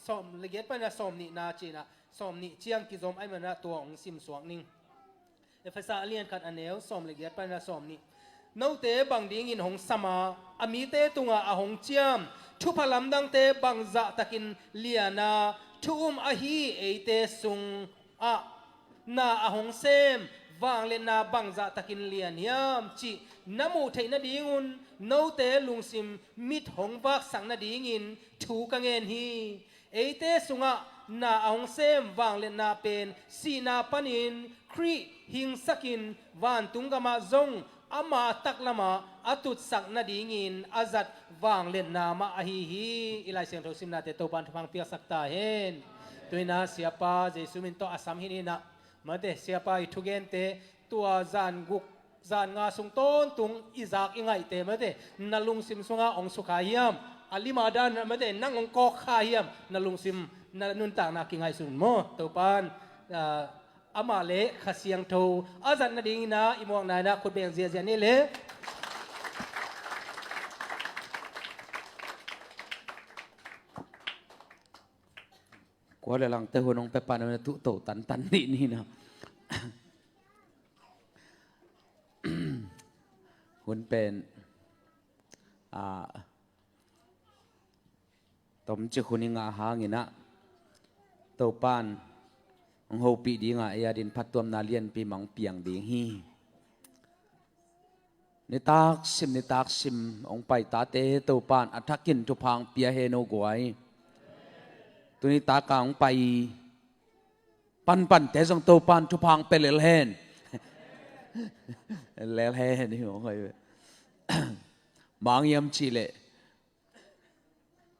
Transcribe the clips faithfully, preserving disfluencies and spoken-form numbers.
Sawm le giat panin a sawm nihna ci-in ah, sawm nih ciang kizom ahih manin ah tua hong simsuak ning. Efesa a lian khat a neu sawm le giat panin a sawm nih. Note bang dingin hong sam a, a mite tungah a hong ciam thupha lamdangte bangzah takin lian a, thu um ahi eite sungah na a hong sem vangliatna bangzah takin lian hiam cih na muh theih nadingun note lungsim mit hong vaksak nadingin thu ka ngen hi. Eite sungah na a hong sem vangliatna pen sihna panin Khrih hingsakin vantung gamah zong ama taklamah a tutsak nadingin a zat vangliatna mah ahi hi. I Lai Siangtho simnate Topa'n thupha hong piaksak ta hen. Tu-in ah Siapa Jesu min tawh a sam hi ni in ah, mate, Siapa i thugente tua zan guk zan nga sung tawntung i zak i ngaihte, mate, na lungsim sungah hong sukha hiam? A limah dan, mate, nang hong kawkkha hiam? Na lungsim, na nuntakna kingaihsun maw? Topa'n, ah, amah le Kha Siangtho a zat nadingin ah i muakna in ah khut beng ziahziah ni le. Kua le langte hun hong pia pan a, na tuhto tantan dih ni in ah. Hun pen, ah, tomcik hun i ngah hangin ah Topa'n hong hopih ding a, ei adingin phattuamna lianpi mah hong piang ding hi. Nitak sim, nitak sim hong pai tate Topa'n a thakin thupha hong pia hen aw guai. Tuni tak a hong pai panpante zong Topa'n thupha hong pia lel hen. Lel hen hi hong hoi ve. Bang hiam cih leh,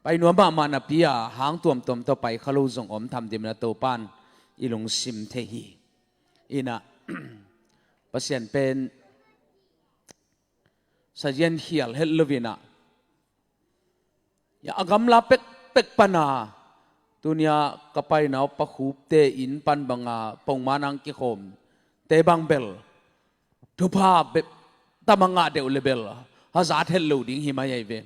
pai nuam mahmah napi a, hang tuamtuam tawh pai kha lo zong om tham ding in ah Topa'n i lungsim thei hi. In ah, Pasian pen sazian khial het lo in ah, ya, a gamla pekpek pan a, tuni a ka paina uh Pa Khupte inn pan bang a pongman hong kikhawmte bang bel, thupha bep tam a ngah deuh le bel hazat het lo ding hi mai ahi ve.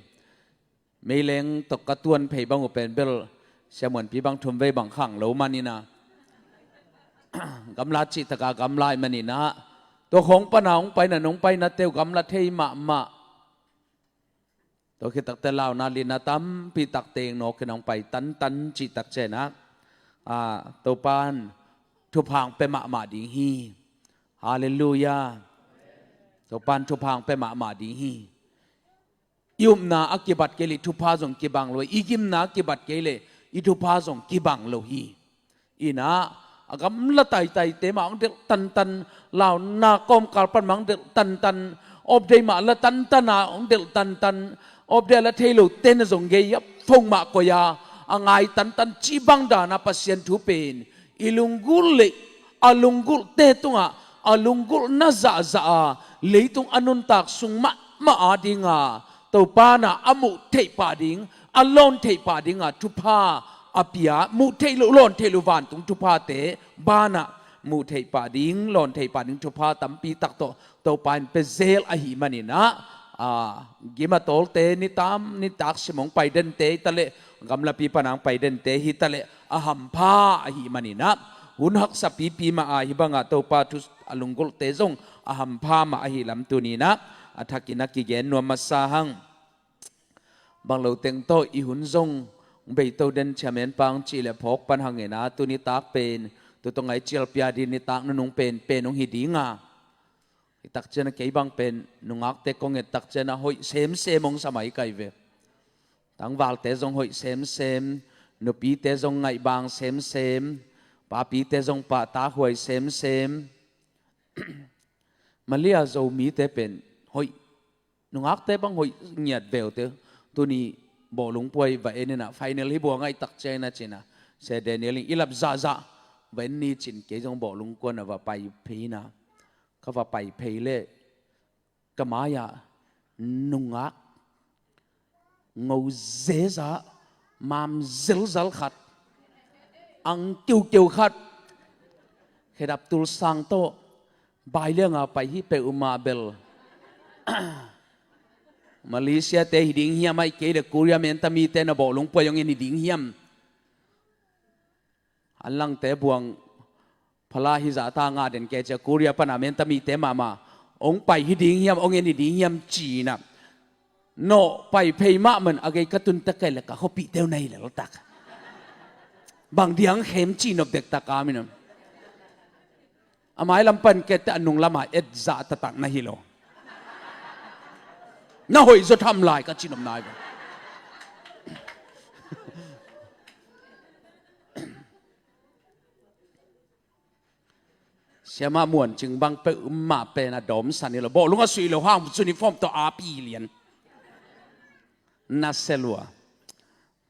Meileng tawh ka tuan phei bang uh pen bel siamuanpi bang thum vei bang khang lo man in ah, gamla cih tak a gamla ahih manin ah, tua khawng pan a hong paina, hong painate uh gamla thei mahmah. Tua khit takteh launa lina tampi tak teng nawk in hong pai tantan cih tak ciang ah, ah, Topa'n thupha hong pia mahmah ding hi. Halleluiah. Topa'n thupha hong pia mahmah ding hi. I upna a kibat kei leh i thupha zong kibang lo hi. I gimna a kibat kei leh i thupha zong kibang lo hi. In ah, a gamla taitaite mah hong delh tantan, launa kawmkal pan mah hong delh tantan, update mah la tantan a hong delh tantan, update la thei lote na zong gei a phone mah koih a, a ngai tantan cih bang dan a Pasian thu pen i lunggulh leh a lunggulhte tungah a lunggulhna zahzah a, leitung a nuntak sung mahmah ading a Topa'n a muh theih pah ding, a lawn theih pah ding a thupha a pia, muh theih loh, lawn theih loh vantung thuphate banah muh theih pah ding, lawn theih pah ding thupha tampi tak tawh Topa in pia zel ahih manin ah, a, gim a tawlte, nitam nitak sim hong pai dente hi ta leh, gamlapi pan a hong pai dente hi ta leh, a hampha ahih manin ah, hun haksa pipi mah a, hih bang a Topa thu a lunggulhte zong a hampha mah ahih lam tuni in ah a thakin a kigen nuam masa hang. Bang lo teng tawh i hun zong beito den, chairman pa hong cih leh phawk pan hang in ah, tu nitak pen, tu tawh ngai cialpi a ding nitak nunung pen, pen hong hi ding a. Hih tak ciang a kei bang pen nungakte kong et tak ciang a hoih semsem hong sa mai kai ve. Tangvalte zong hoih semsem, nupite zong ngaihbang semsem, papite zong pahtakhuai semsem. Malaysia Zomite pen hoih, nungakte bang hoih ngiat veu te. Tuni bawlung puai va en in ah, final hi bua ngaih tak ciang in ah ci-in ah, Sia Daniel in i lap zahzah va en ni ci-in kei zong bawlung kuan ah va pai phei in ah, ka va pai phei leh ka mai-ah nungak ngo zeza, mam zelzal khat, ang kiukeu khat, khedap tul sang tawh, bai liang a pai hi peuhmah bel. Malaysia te hi ding hiam, ahih kei leh Korea menta mite na bawlung puai hong en hi ding hiam? an langte buang phala hi zah ta ngah den kei cia Korea pana menta mite mahmah ong pai hi ding hiam, ong en hi ding hiam ci-in ah, nawh pai phei mahmah a gei ka tun ta kei le ka khuapihte uh na hi leltak. Bang diang khem ci nop dektak a min om. A mailam pan kei teh a nunglam a et zah taktak na hi lo. Na hoih zaw tham lai ka ci nop nai ve. Siamah Muan Cing bang peuhmah pen a dawmsan hi lo. Bawhlung a suih lo hang uniform tawh a pi lian. Na se lua.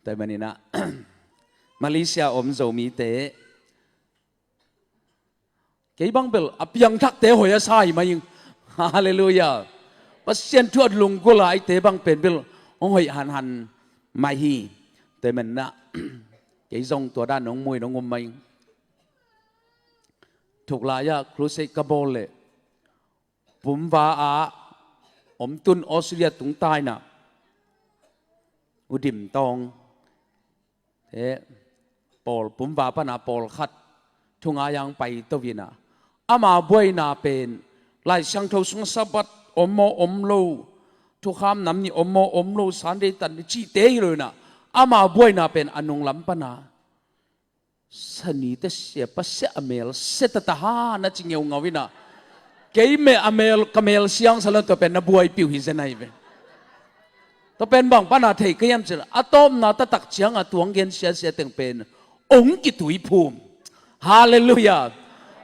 Tua ahih manin ah Malaysia om Zomite, kei bang bel a piangthakte hoih a sa hi mai ing. Halleluiah. Pasian thu a lunggulh a eite bang pen bel hong hoih hanhan mai hi. Tua ahih manin ah kei zong tua dan hong mu in hong um mai ing. Thuk lai-ah crusade ka bawl leh pumva ah om tun Australia tungta in ah U Dim Tawng te pawl, pumva pana pawlkhat thu ngai-a hong paito in ah, ama buaina pen Lai Siangtho sung Sabbath om maw om lo, thukham nam ni om maw om lo, Sunday tan ni cihte hi lo in ah, ama buaina pen a nunglam pana Sani te sia, Pasian a mel se tata ha na ci ngeungau in ah, kei meh a mel, ka mel siangsa lo in tua pen na buaipi uh hi zen ahi ve. Tua pen bang pana thei ka hiam cih leh a tawpna taktak ciangah tua hong gen siasia teng pen hong kituiphum. Halleluiah.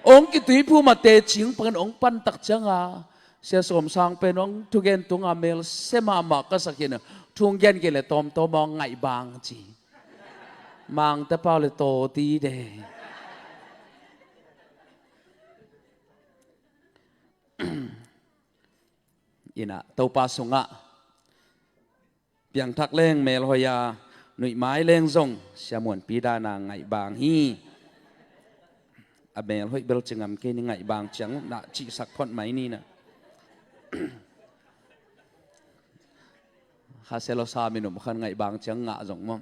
Hong kituiphum a teci hong pan, hong pan tak ciangah Sia Sawm Sang pen hong thugen tungah mel se mahmah ka sak hi in ah, thu hong gen kei leh tawmtawm hong ngaih bang ci. Mangte pau le tawti de. In ah Topa sungah piangthak leng melhoih a, nuihmai leng zong Sia Muanpi dan a ngaih bang hi. A melhoih bel ci ngam kei ni, ngaih bang ciang na cihsak phot mai ni na. Kha se lo sa minum khan ngaih bang ciang ngah zong maw.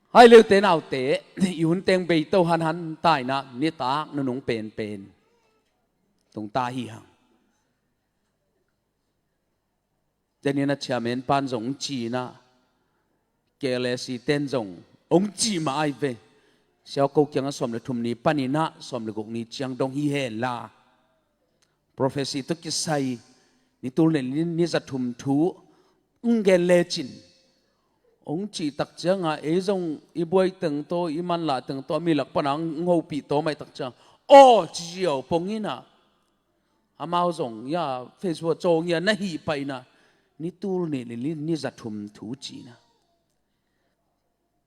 Hai leute naute, i hun teng beito hanhan ta in ah nitak nunung penpen tungta hi hang. Tua in ah chairman pan zong hong ci in ah, K L A C ten zong hong cih mah ahi ve. Siau ko kiangah sawm le thum ni pan in ah sawm le guk ni ciang dong hi hen la, prophecy tawh kisai ni tul nih ni, ni za thum thu hong gen lecin, hong cih tak ciangah ei zong i buai teng tawh, i manlah teng tawh, a mi lak pana hong hopih tawm ahih tak ciang, aw ci ziau pong in ah, amau zong ya Facebook caw ngia na hih pah in ah, ni tul nih le ni, ni za thum thu ci in ah,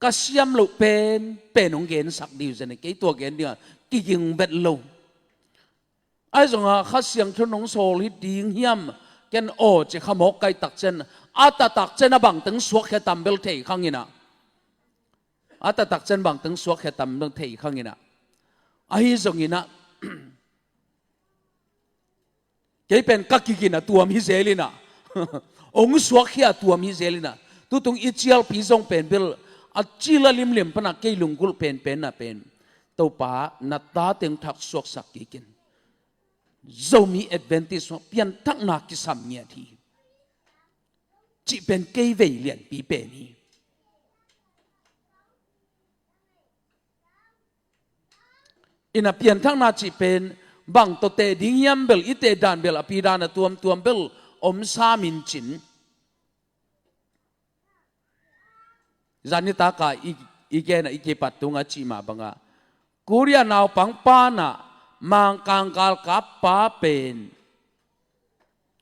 ka siam loh pen pen hong gensak ding uh zen, kei tua gen ding a kiging vet lo. Ahi zongah Kha Siangtho in hong sawl hi ding hiam, ken aw ci kha mawk ka hih tak ciang, a taktak ciang a bangteng suakkhia tam bel thei khang in ah, a taktak ciang bangteng suakkhia tam bel thei khang in ah. Ahi zongin ah kei pen ka kigin a tuam hi zel in ah, hong suakkhia a tuam hi zel in ah, tutung i cialpi zong pen bel a cil a limlim pana kei lunggulh penpen na pen, Topa na ta teng thak suaksak kik in, Zomi Adventist sungah pianthakna kisam ngiat hi cih pen kei vei lianpi pen hi. In ah pianthakna cih pen bang tawh teh ding hiam bel, i teh dan bel, a pi dan a tuamtuam bel om sam in cin. Zan nitak a i, i gen a i kipat tungah cih mah bangah, Korea naupang pan ah Mangkang galkap pa pen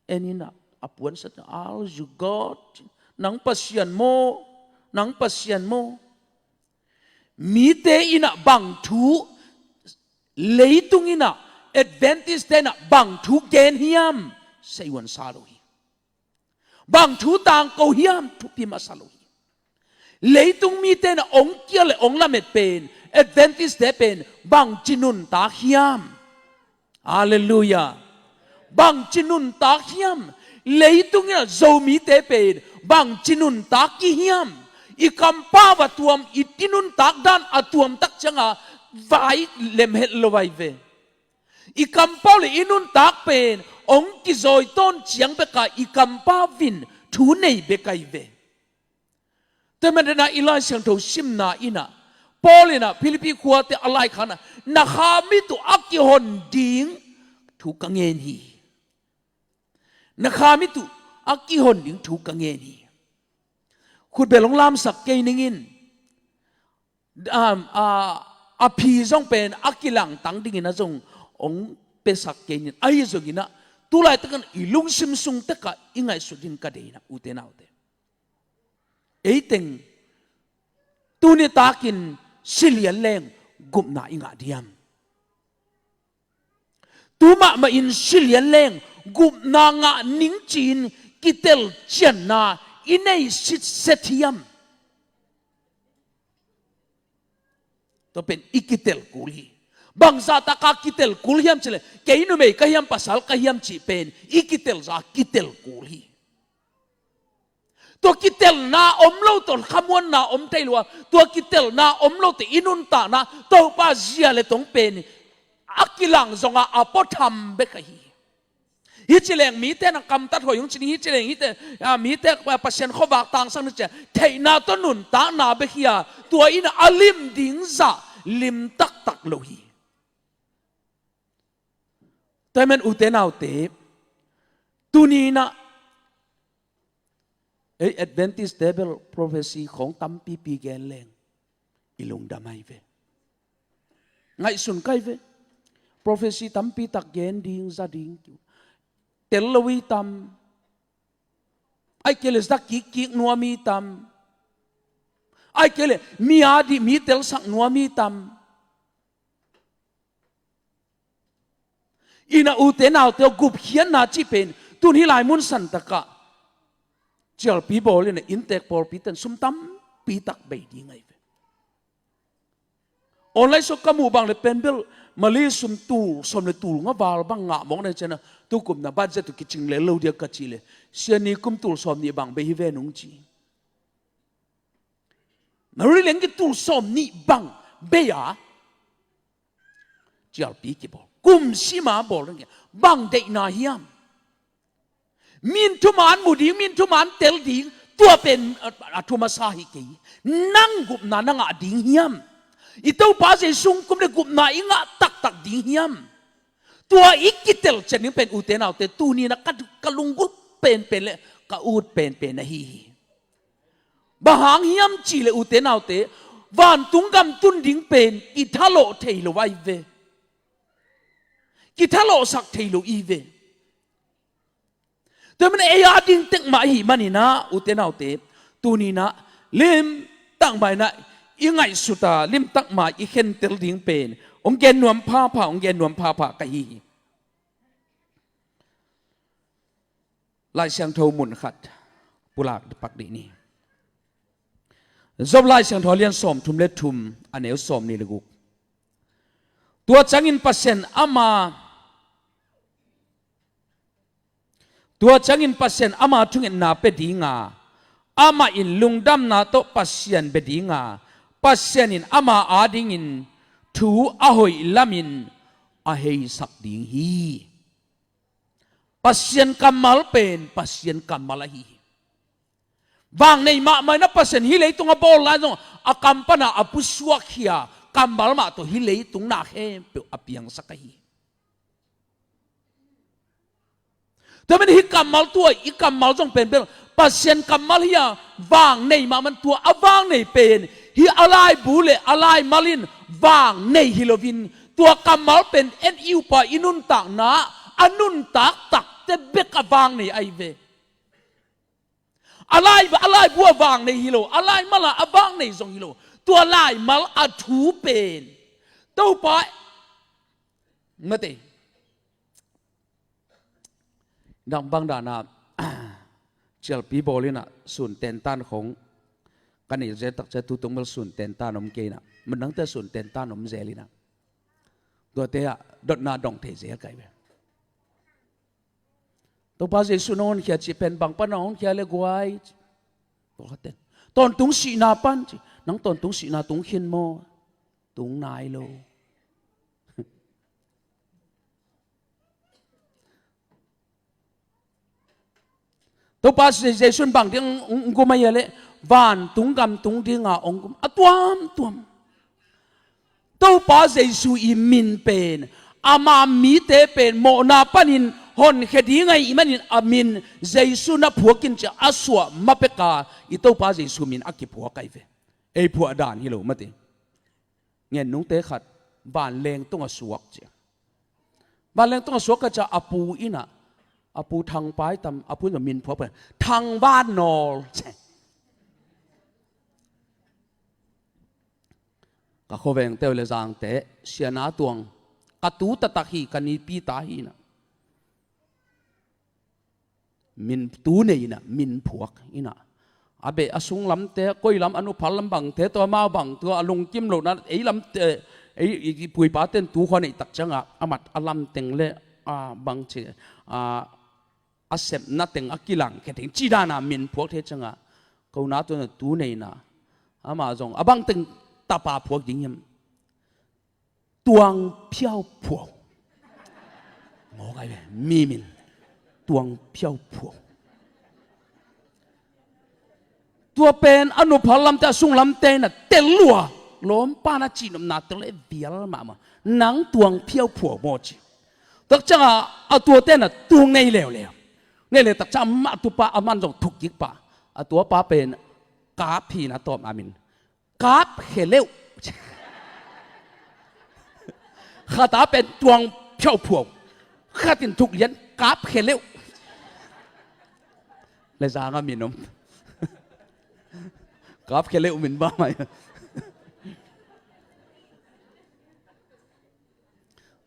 en in ah, a puansa, "Are you God? Nang Pasian maw? Nang Pasian maw?" Mite in ah bang thu, leitung in ah Adventist te in ah bang thu gen hiam, seiuan sa lo hi. Bang thu tangko hiam, thupi masa lo hi. Leitung mite in ah ong kial le ong lamet pen, Adventist te pen bangci nuntak hiam? Halleluiah. Bangci nuntak hiam? Leitung in ah Zomite pen bangci nuntak ki hiam? I kampau a tuam, i, i nuntak dan a tuam tak cianga vai lem het lo ai ve. I kampau le i nuntak pen hong kizawi tawn ciang beka i kampau in thu nei bek ai ve. Tua manin ah i Lai Siangtho simna in ah Paul in ah Philippi khuate a laikhak ah, na kha mit uh a kihon ding thu ka ngen hi. Na kha mit uh a kihon ding thu ka ngen hi. Khutbel hong lamsak kei ning in, um, a, a phi zong pen a kilangtang dingin ah zong hong piasak kei ning in, ahi zongin ah tu laitakin i lungsim sung tekah i ngaihsut ding ka deih in ah, ute naute. Ei teng tuni takin si lian leng gupna i ngah diam? Tu mahmah in si lian leng gupna ngah ning ci-in kitel cianna i nei sitset hiam? Tua pen i kitel kul hi. Bangzah taka kitel kul hiam cih leh, kei numei ka hiam, pasal ka hiam cih pen i kitel zah kitel kul hi. Tua kitelna om lo tawh khamuanna om thei lo a, tua kitelna om lo tawh i nuntakna Topa zia le tong pen a kilang zonga a puatham bek ahi hi. Hih ci leng mite na kamtat hoih hong ci ding, hih ci leng hihte, a, mite, a, Pasian khuavak tangsak ni ci a, theihna tawh nuntakna bek hi a, tua in a lim ding zah lim taktak lo hi. Tua ahih manin ute naute, tuni in ah ei Adventist te bel prophecy khawng tampipi gen leng i lungdam ai ve. Ngaihsun kai ve. Prophecy tampi tak gen ding, za ding, tel lo i tam. Ai kei le za kikkik nuam i tam. Ai kei le mi a dih mi telsak nuam i tam. In a, ute naute, gupkhiatna cih pen tun hih lai mun santakah cialpi bawl in a, inntek pawlpi ten sum tampi tak bei ding ai ve. Online sawk ka muh bang le pen bel Malay sum tul sawm le tul nga val bang ngah mawk na hi ciang a, tu kum na budget uh kicing lel lo dia ka cih leh, sia ni kum tul sawm nih bang bei hi ve nung ci. Na ri leng ki tul sawm nih bang bei a, cialpi kibawl. Kum sima bawl ding, bang deihna hiam? Min thuman mu ding, min thuman tel ding, tua pen a, a thu masa hi kei. Nang gupna na ngah ding hiam? I Topa Jesu hong kum le gupna i ngah taktak ding hiam? Tua i kitel cian ding pen, ute naute, tuni in a ka, ka lunggulh penpen le ka ut penpen ahi hi. Bang hang hiam cih leh, ute naute, vantung gam tun ding pen kithalawh thei lo ai ve. Kithalawhsak thei lo i ve. Tua manin ei a ding tek mah ahih manin a, ute naute, tuni in a limtak mah in a i ngaihsut a, limtak mah i khentel ding pen hong gen nuam phapha, hong gen nuam phapha ka hi hi. Lai Siangtho mun khat pulak pak dih ni. Job Lai Siangtho a lian sawmthum le thum, a neu sawmnih le guk. Tua ciangin Pasian ama, tua ciangin Pasian ama thungetna pia dinga, amah in lungdamna tawh Pasian bia dinga, Pasian in ama adingin thu a hoih lamin a heisak ding hi. Pasian kammal pen Pasian kammal ahi hi. Vang nei mahmah in a Pasian hih leitung a bawl lai zong a kam pan a a pusuak hi a, kammal mah tawh hih leitung na khempeuh a piangsak ahi hi. Tua manin hih kammal, tua i kammal zong pen bel Pasian kammal hi a, vang nei mahmah in, tua a vang nei pen hih a laibu le a laimal in vang nei hi loin, tua kammal pen en i upa i nuntakna a nuntak takte bek a vang nei ahi ve. A lai, a laibu a vang nei hi lo, a laimal a vang nei zong hi lo. Tua laimal a thu pen Topa, mate, dang bang dan a, cialpi bawl in a, sun tentan khong ka nei zel tak ciang, tutung bel sun tentan om kei in a, man dangte sun tentan om zel in a, tuate ah dotna dong thei zel kai ve. Topa Jesu nong honkhia cih pen bang pan nong honkhia le guai? Tua kha ten Tawntung sihna pan ci. Nang tawntung sihna tung khin maw? Tung nai lo. Topa Jesu in bang ding hong gum a hia leh, vantung gam tung dinga hong gum a tuamtuam. Topa Jesu i min pen, ama mite pen mawhna panin honkhia ding ahih manin a min Jesu na phuak in ci-a a suah ma peka i Topa Jesu min a kiphuak ahi ve. Ei phuah dan hi lo mate. Ngen nungte khat vanleng tungah suak ci-a. Vanleng tungah suak ka ci-a a pu in a, a pu Thangpai tam, a pu in min phuak pen Thang Van Nawl ci. Ka khuavengte uh le zangte, Sia Na Tuang, ka tu taktak hi, ka nipi ta hi in a. Min tu nei in a, min phuak in a. A beh a sunglamte, koi lam a nuphar lam bangte, tua amau bang, tua a lungkim lohna, ei lamte, ei, i, i puipate'n tu khua neih tak ciangah, a mat a lamteng le, a, bang ci, a, a sepna teng a kilangkhia teng, cih dana min phuak thei ciangah, ko na tu'n a tu nei in a, amah zong, a bangteng tapa phuak ding hiam. Tuang Phiau Phuau. Ngawk ai ve, mi min. Tuang Phiau Phuau. Tua pen a nuphar lamte, a sunglamte in a tel lua. Lawmpa na cihnopna tel e vial mahmah. Nang Tuang Phiau Phuau maw ci. Tua ciangah a tuate in a tung nei leuleu. Nei le tak ciang amah a tupa, aman zong thuk kik pah. A tuapa pen Kap Phi Na Tawm a min. Kap Khe Leuh. Khat a pen Tuang Phiau Phuau. Khat in thuk lian Kap Khe Leuh. Le zang a min om. Kap Khe Leuh min ba mai.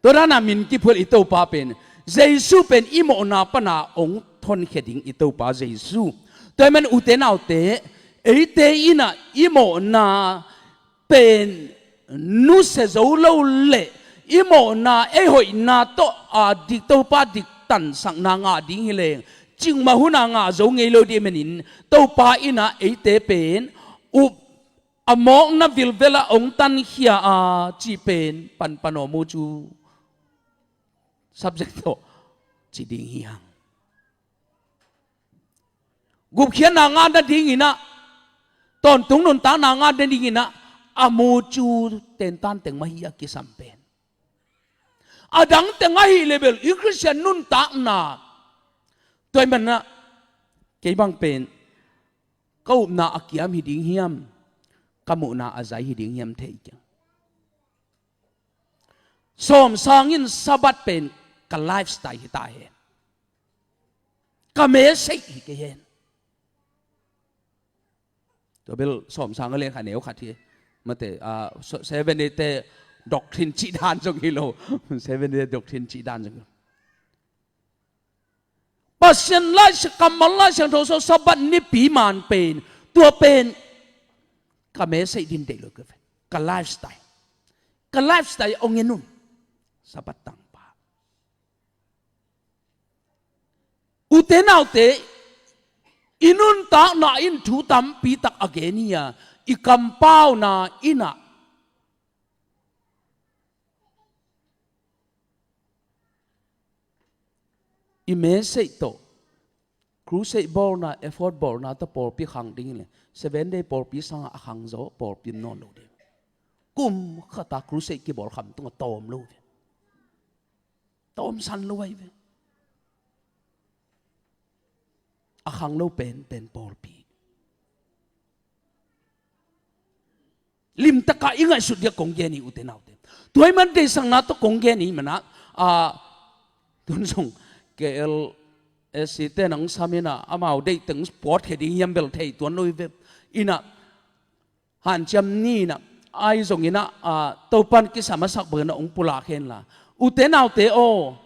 Tua dana min kiphual i Topa pen, Jesu pen i mawhna pana hong thonkhia ding i Topa Jesu. Tua ahih man ute naute, eite in a i mawhna pen nusia zo lo leh, i mawhna ei hoihna tawh a dik Topa diktansakna ngah ding hi leng, cikmah hun a ngah zo ngei lo ding ahih manin, Topa in a eite pen up a mawkna vilvel ah hong tankhia a cih pen panpan aw mu cu subject tawh ci ding hi hang. Gupkhiatna ngah nadingin ah, tawntung nuntakna ngah nadingin ah, a mu cu tentan teng mah hi a kisam pen. A dang teng ahih leh bel i Khristian nuntakna, tua ahih man ah, kei bang pen ka upna a kiam hi ding hiam, ka muhna a zai hi ding hiam thei keng. Sawm sangin Sabbath pen ka lifestyle hi ta hen. Ka message hi kei hen. Tua bel sawm sang a leng kha neu khat hi. Mate, ah, so, Seven Day te doctrine cih dan zong hi lo. Seven Day doctrine cih dan zong hi lo. Pasian Lai Siang, kammal Lai Siangtho sawh Sabbath nipi man pen, tua pen ka message ding deih lo ka ve. Ka lifestyle. Ka lifestyle hong en un. Sabbath tangpa. Ute naute, i nuntakna in thu tampi tak a gen hi a, i kampauna in ah i message tawh, crusade bawlna, effort bawlna tawh pawlpi khang ding hi leh, Seven Day pawlpi sangah a khang zaw pawlpi om nawn lo ding. Kum khat a crusade kibawl Khamtung a tawm lo ve. Tawmsan lo ahi ve. A khang lo pen, pen pawlpi. Limtaka i ngaihsut dia kong gen hi ute naute. Tua ahih man deihsakna tawh kong gen hi man ah, a, tun zong K L S C te nang sam in ah, amau deih teng puat khe ding hiam bel thei tuan lo hi ve. In ah, hanciam ni in ah, ahi zongin ah, a, Topan kisam a sak bangin ah hong pulak hen la. Ute naute aw,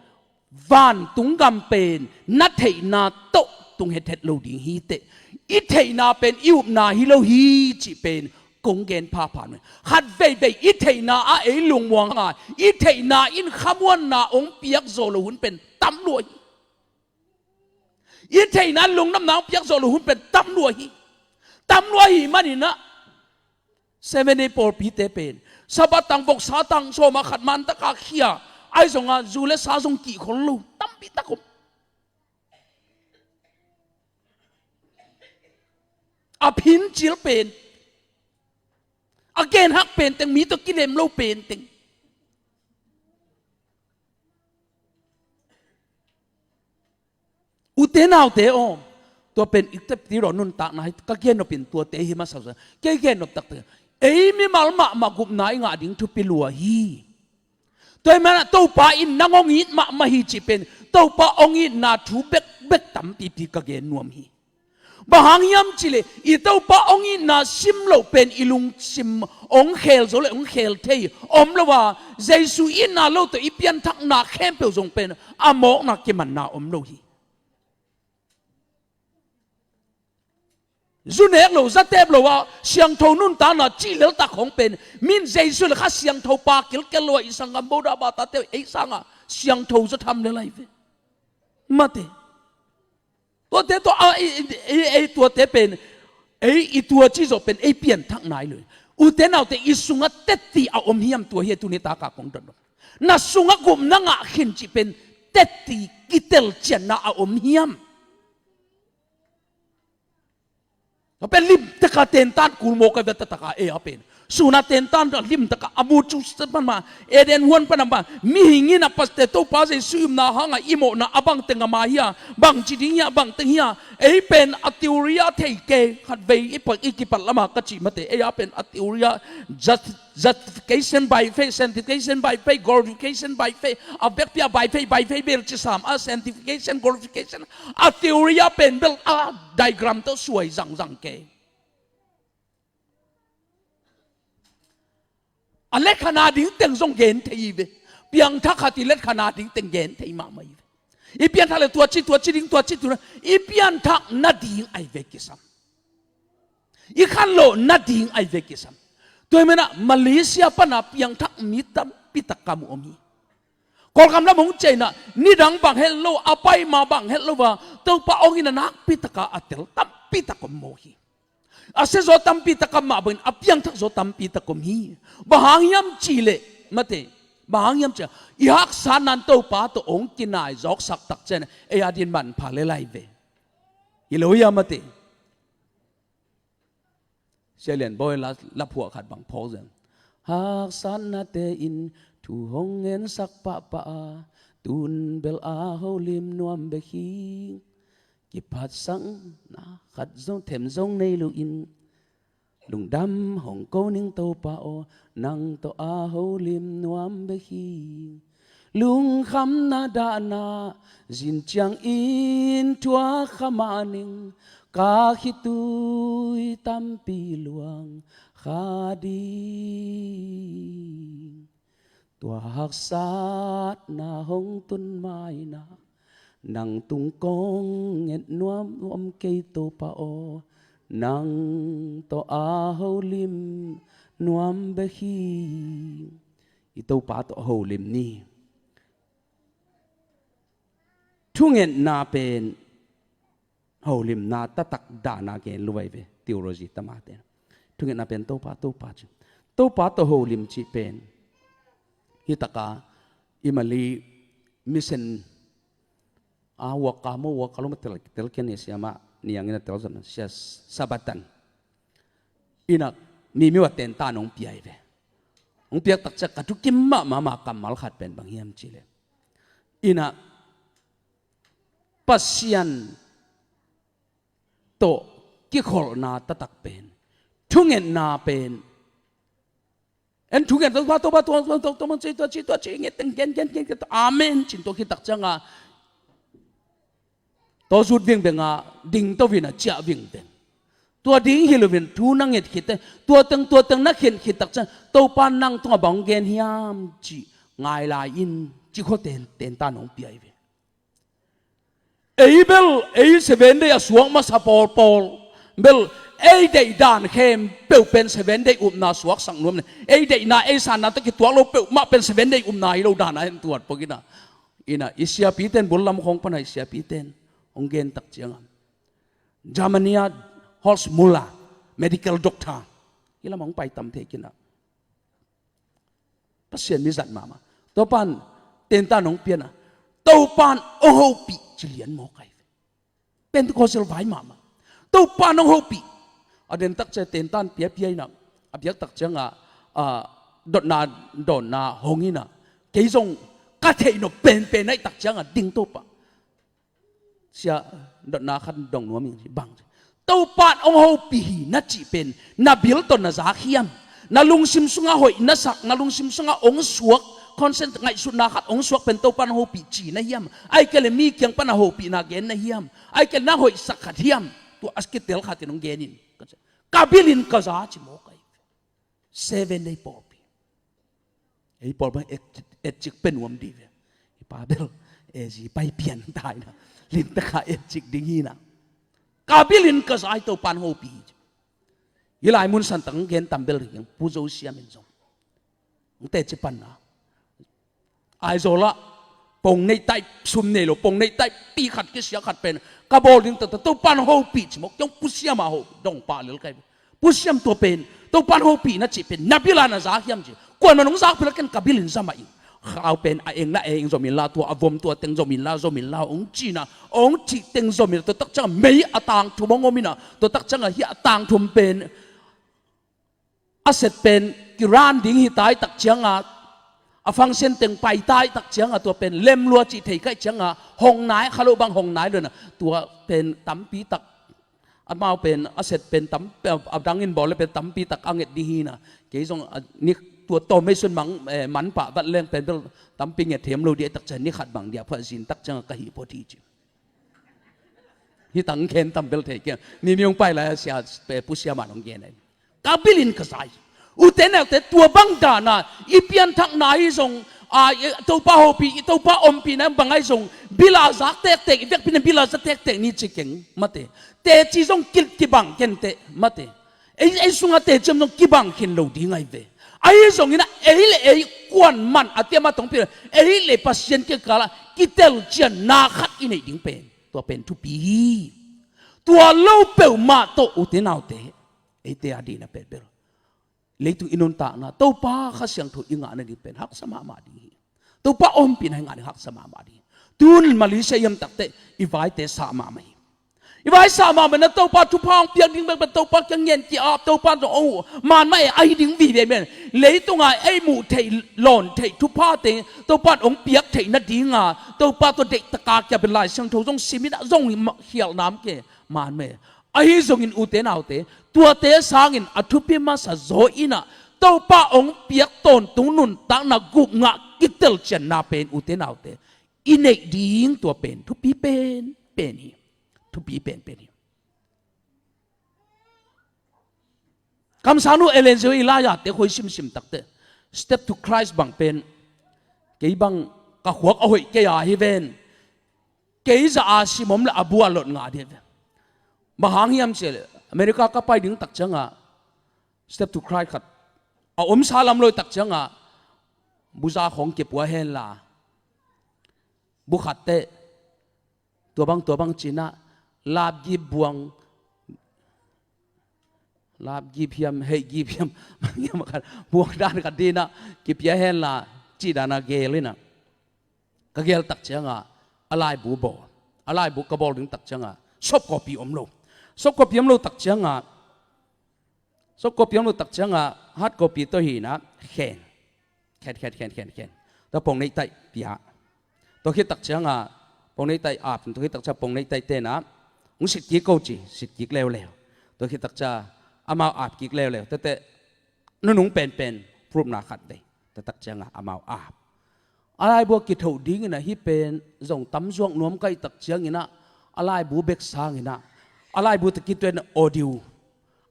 vantung gam pen na theihna tawh tung hethet lo ding hi teh. I theihna pen i upna hi lo hi cih pen kong gen phapha nuai. Khat veivei i theihna ah ei lungmuang a, i theihna in khamuanna hong piak zawh lo hun pen tam lua hi. I theihna lungdamna hong piak zawh lo hun pen tam lua hi. Tam lua ahih manin ah Seventh Day pawlpite pen Sabbath tang voksa tang sawm a khat man taka khia, ahi zongin zu le sa zong kihkhol lo tampi tak om. A phincil pen, a genhak pen teng, mi tawh kilem lo pen teng. Ute naute aw, tua pen i tepti lo nuntakna hi. Ka gennop in tuate hi masa. Kei gennop taktak, ei mimal mahmah gupna i ngah ding thupi lua hi. Tua ahih manin ah Topa in nang hong it mahmah hi cih pen, Topa hong itna thu bekbek tampipi ka gen nuam hi. Bang hang hiam cih leh i Topa hong itna sim loh pen i lungsim hong khel zo le hong khel thei om lo a, Jesu itna lo tawh i pianthakna khempeuh zong pen a mawkna kimanna om lo hi. Zu nek lo, za tep lo a siangtho nuntakna cih leltak hong pen, min Jesu le Kha Siangtho pa kilkel lo a i sanggam Buddha batate ei sangin siangtho zaw tham lel ahi ve. Mate. Tuate tawh a, i, i, i, ei tuate pen, ei i tua ci zawh pen ei pianthak nai lo hi. Ute naute, i sungah tetti a om hiam, tua hi a tuni taka kong dot lo. Na sungah gupna ngah khin cih pen tetti kitelcianna a om hiam? Tua pen limtaka tentan kul mawk a, veta taka ei a pen suna tentan limtaka a mu cu sa pan ma, Eden huan pan a ma, mihing in a paste Topa Jesu i upna hanga i mawhna a bang teng a ma hi a, bang ci ding hi a, bang teng hi a. Ei pen a theory a thei kei, khatvei i pak, i kipat lama ka cih mate, ei a pen a theory a just justification by faith, sanctification by faith, glorification by faith, a vekpi a by faith, by faith bel ci sam a, sanctification, glorification, a theory a pen bel a diagram tawh suai zangzang kei. A letkhan a ding teng zong gen thei hi ve. Piangthak khat i letkhan a ding teng gen thei mahmah hi ve. I pianthak le tua ci, tua ci ding, tua ci, tua, i pianthak nading ahi ve kisam. I khanlawh nading ahi ve kisam. Tua ahih manin ah Malaysia pan a piangthak mi tampi tak ka mu om hi. Kawlgam lam hong ciah in ah nidang bang het lo, a pai ma bang het lo a, Topa hong itna nakpi taka a tel tampi tak om mawk hi. A sia zaw tampi tak om mah bangin a piangthak zaw tampi tak om hi. Bang hang hiam cih leh, mate, bang hang hiam cih leh i haksatna in Topa tawh hong kinai zawksak tak ciangin ei a ding manpha lel ahi ve. Hi lo hia, mate? Sia Lian Bawi la, la phuah khat bang phawk zen. Haksatnate in thu hong ngensak pahpah a, tun bel a holim nuam bek hi. Kiphatsakna khat zong them zong nei loin, lungdam hong ko ning Topa aw, nang tawh a holim nuam bek hi. Lungkhamna dahna zin ciangin thuak kha mah ning, ka khitui tampi luang kha ding. Tua haksatna hong tun ma-in ah, nang tung kong nget nuam nuam kei Topa aw, nang tawh a holim nuam bek hi. I Topa tawh holim ni. Thungetna pen holimna taktak dahna gen lua hi ve, theology tamate. Thungetna pen Topa, Topa ci. Topa tawh holim cih pen hi taka i Malay mission a worker maw, worker lo maw, tel, tel kei ni, sia mah niangin a tel zong, Sia Sabatan. In ah mi mi a tentan hong pia hi ve. Hong piak tak ciang ka thukim mahmah kammal khat pen bang hiam cih leh, in ah Pasian tawh kikholhna taktak pen, thungetna pen, en thunget, Topa, Topa, Topa, Topa, Topa, ci, tua ci, tua ci, nget teng gen, gen, gen, gen, amen ci-in tua khit tak ciangin tua zut vingveng a, ding to vin a ciah vingveng. Tua ding hi loin thu na nget khit teh, tua teng, tua teng na khen khit tak ciang, Topa nang tungah bang gen hiam cih ngai lai in, ci khua ten, tentan hong pia hi ve. Ei bel, ei Seven Day a suak masa pawlpawl bel, ei deih dan khempeuh pen Seven Day upna suaksak nuam ni. Ei deihna, ei sanna tawh kituak lo peuhmah pen Seven Day upna hi lo dan a hen tuat pawk in ah. In ah i siapite in, bul lam khawng pan a i siapite in hong gen tak ciangin, Germany a Horst Muller, medical doctor. Hi lam hong pai tam thei kina. Pasian mi zat mahmah. Topan tentan hong piana. Topan hong hopih ci lian maw kai. Pentecostal vai mahmah. Topan hong hopih. A den tak cia tentan piapia ina. A biak tak cianga, a, dotna, dotna hong ina. Kei zong ka theih nop penpen aih tak cianga ding Topa. Sia, dotna khat dong nuam ing bang. Topan hong hopih hi na cih pen na bil tawh na zak hiam? Na lungsim sunga hoih na sak, na lungsim sunga hong suak, consent ngaihsutna khat hong suak pen Topan hong hopih ci na hiam? Ai kei le mi kiang pan a hopihna gen na hiam? Ai kei le nang hoihsak khat hiam? Tua a kitel khatin hong genin. Ka bilin ka za ci maw kai. Seven Day pawlpi. Ei pawlpi et, etcik pe nuam dih ve. I pa bel ezi pai pian taina. Limtakha etcik ding hina. Ka bilin ka zai Topan hopih hi. Hi lai mun santak gen tam bel ding Pu Zo Siam in zong. Hong teci panna. Aizawl ah pong neih taih, sum nei lo pong neih taih, pi khat kisia khat pen ka bawl ding taktak Topan hopih ci mawk kiang Pu Siam a ho dong pah lel kai. Pu Siam tua pen Topan hopih na cih pen na bila na zak hiam ci. Kuan man hong zak pila ken ka bilin zama ing. Khau pen a eng na eng zomin la tua a vom tua teng zomin la zomin la hong cina hong cih teng zomin tua tak cianga mei a tang thum hong om ina tua tak cianga hi a tang thum pen a set pen kiran ding hi tai tak cianga, a function teng pai tai tak cianga tua pen lemlua cih thei kaih cianga hong nai kha lo bang hong nai lo na tua pen tampi tak amau pen a set pen tam a dangin bawl le pen tampi tak a nget ding hina kei zong a nik tua tawm mei sun mang eh, man pah vat leng pen bel tampi nget thiam lo dih tak cianga ni khat bang dia phuah zin tak cianga ka hi phuah thi ci. Hi tang khen tam bel thei kia. Ni ni hong pai lai a sia, eh, Pu Sia man hong gen ai. Ka bilin ka zai. Ute naute tua bang dana i pianthakna hi zong, a, i Topa hopih, i Topa ompihna bang ai zong bila zak tektek, i vekpina bila zak tektek ni ci keng mate. Teci zong ki, kibang kente mate. Ei, ei sunga teciam zong kibang khin lo ding ai ve. Ahi zongin a ei le ei kuan man a tiam a tongpi ei le Pasian kikala kitel cianna khat i neih ding pen tua pen thupi hi. Tua lo peuhmah tawh ute naute eite a dihna pen bel leitung i nuntakna Topa Kha Siangtho i ngahna ding pen haksa mahmah ding hi. Topa ompihna i ngah ding haksa mahmah ding hi. Tun Malaysia i om takteh i vaite sah mahmah hi. I vai sah mahmah na Topa thupha hong piak ding bek bek Topa kiang ngen ki-ap Topa zong oh man mah e ahi ding vive men leitunga ei muh theih lawn theih thupha teng Topa hong piak theih nadinga Topa tua deihtaka kia bel Lai Siangtho zong simin a zong khialh nam ke man mah e. Ahi zongin ute naute tuate sangin a thupi masa zaw inah Topa hong piak tawntung nuntakna gupngah kitel cianna pen ute naute i neih ding tua pen thupi pen pen hi. Thupi pen pen hi. Kamsangnu Ellen G. White i lai-ate khoi simsim takte Step to Christ bang pen kei bang ka khuak a hoih kei a hi ven. Kei za a sim om le a bua lot ngah dih ve. Bang hang hiam cia le America ka pai ding tak cianga Step to Christ khat a omsa lam loi tak cianga buza khong kipua henla bu khatte tua bang tua bang cinah lapgip buang lapgip hiam heihgip hiam hiam khat buang dan khat dinah kipia henla cih dana gel inah ka gel tak cianga a laibu bawl a laibu ka bawl ding tak cianga soft copy om lo soft copy om lo tak cianga soft copy om lo tak cianga hard copy tawh hinah khen khen khen khen khen khen tua pong neih taih pia tua khit tak cianga pong neih taih ap tua khit tak cianga pong neih taih tenah hong sit kik ko ci sit kik leuleu tua khit tak cianga amau ap kik leuleu tete nunung penpen prupna khat vei tua tak cianga amau ap a laibu a kithoh dinginah hih pen zong tamzuak nuam kaih tak cianginah a laibu bek sanginah a laibu ta kituan audio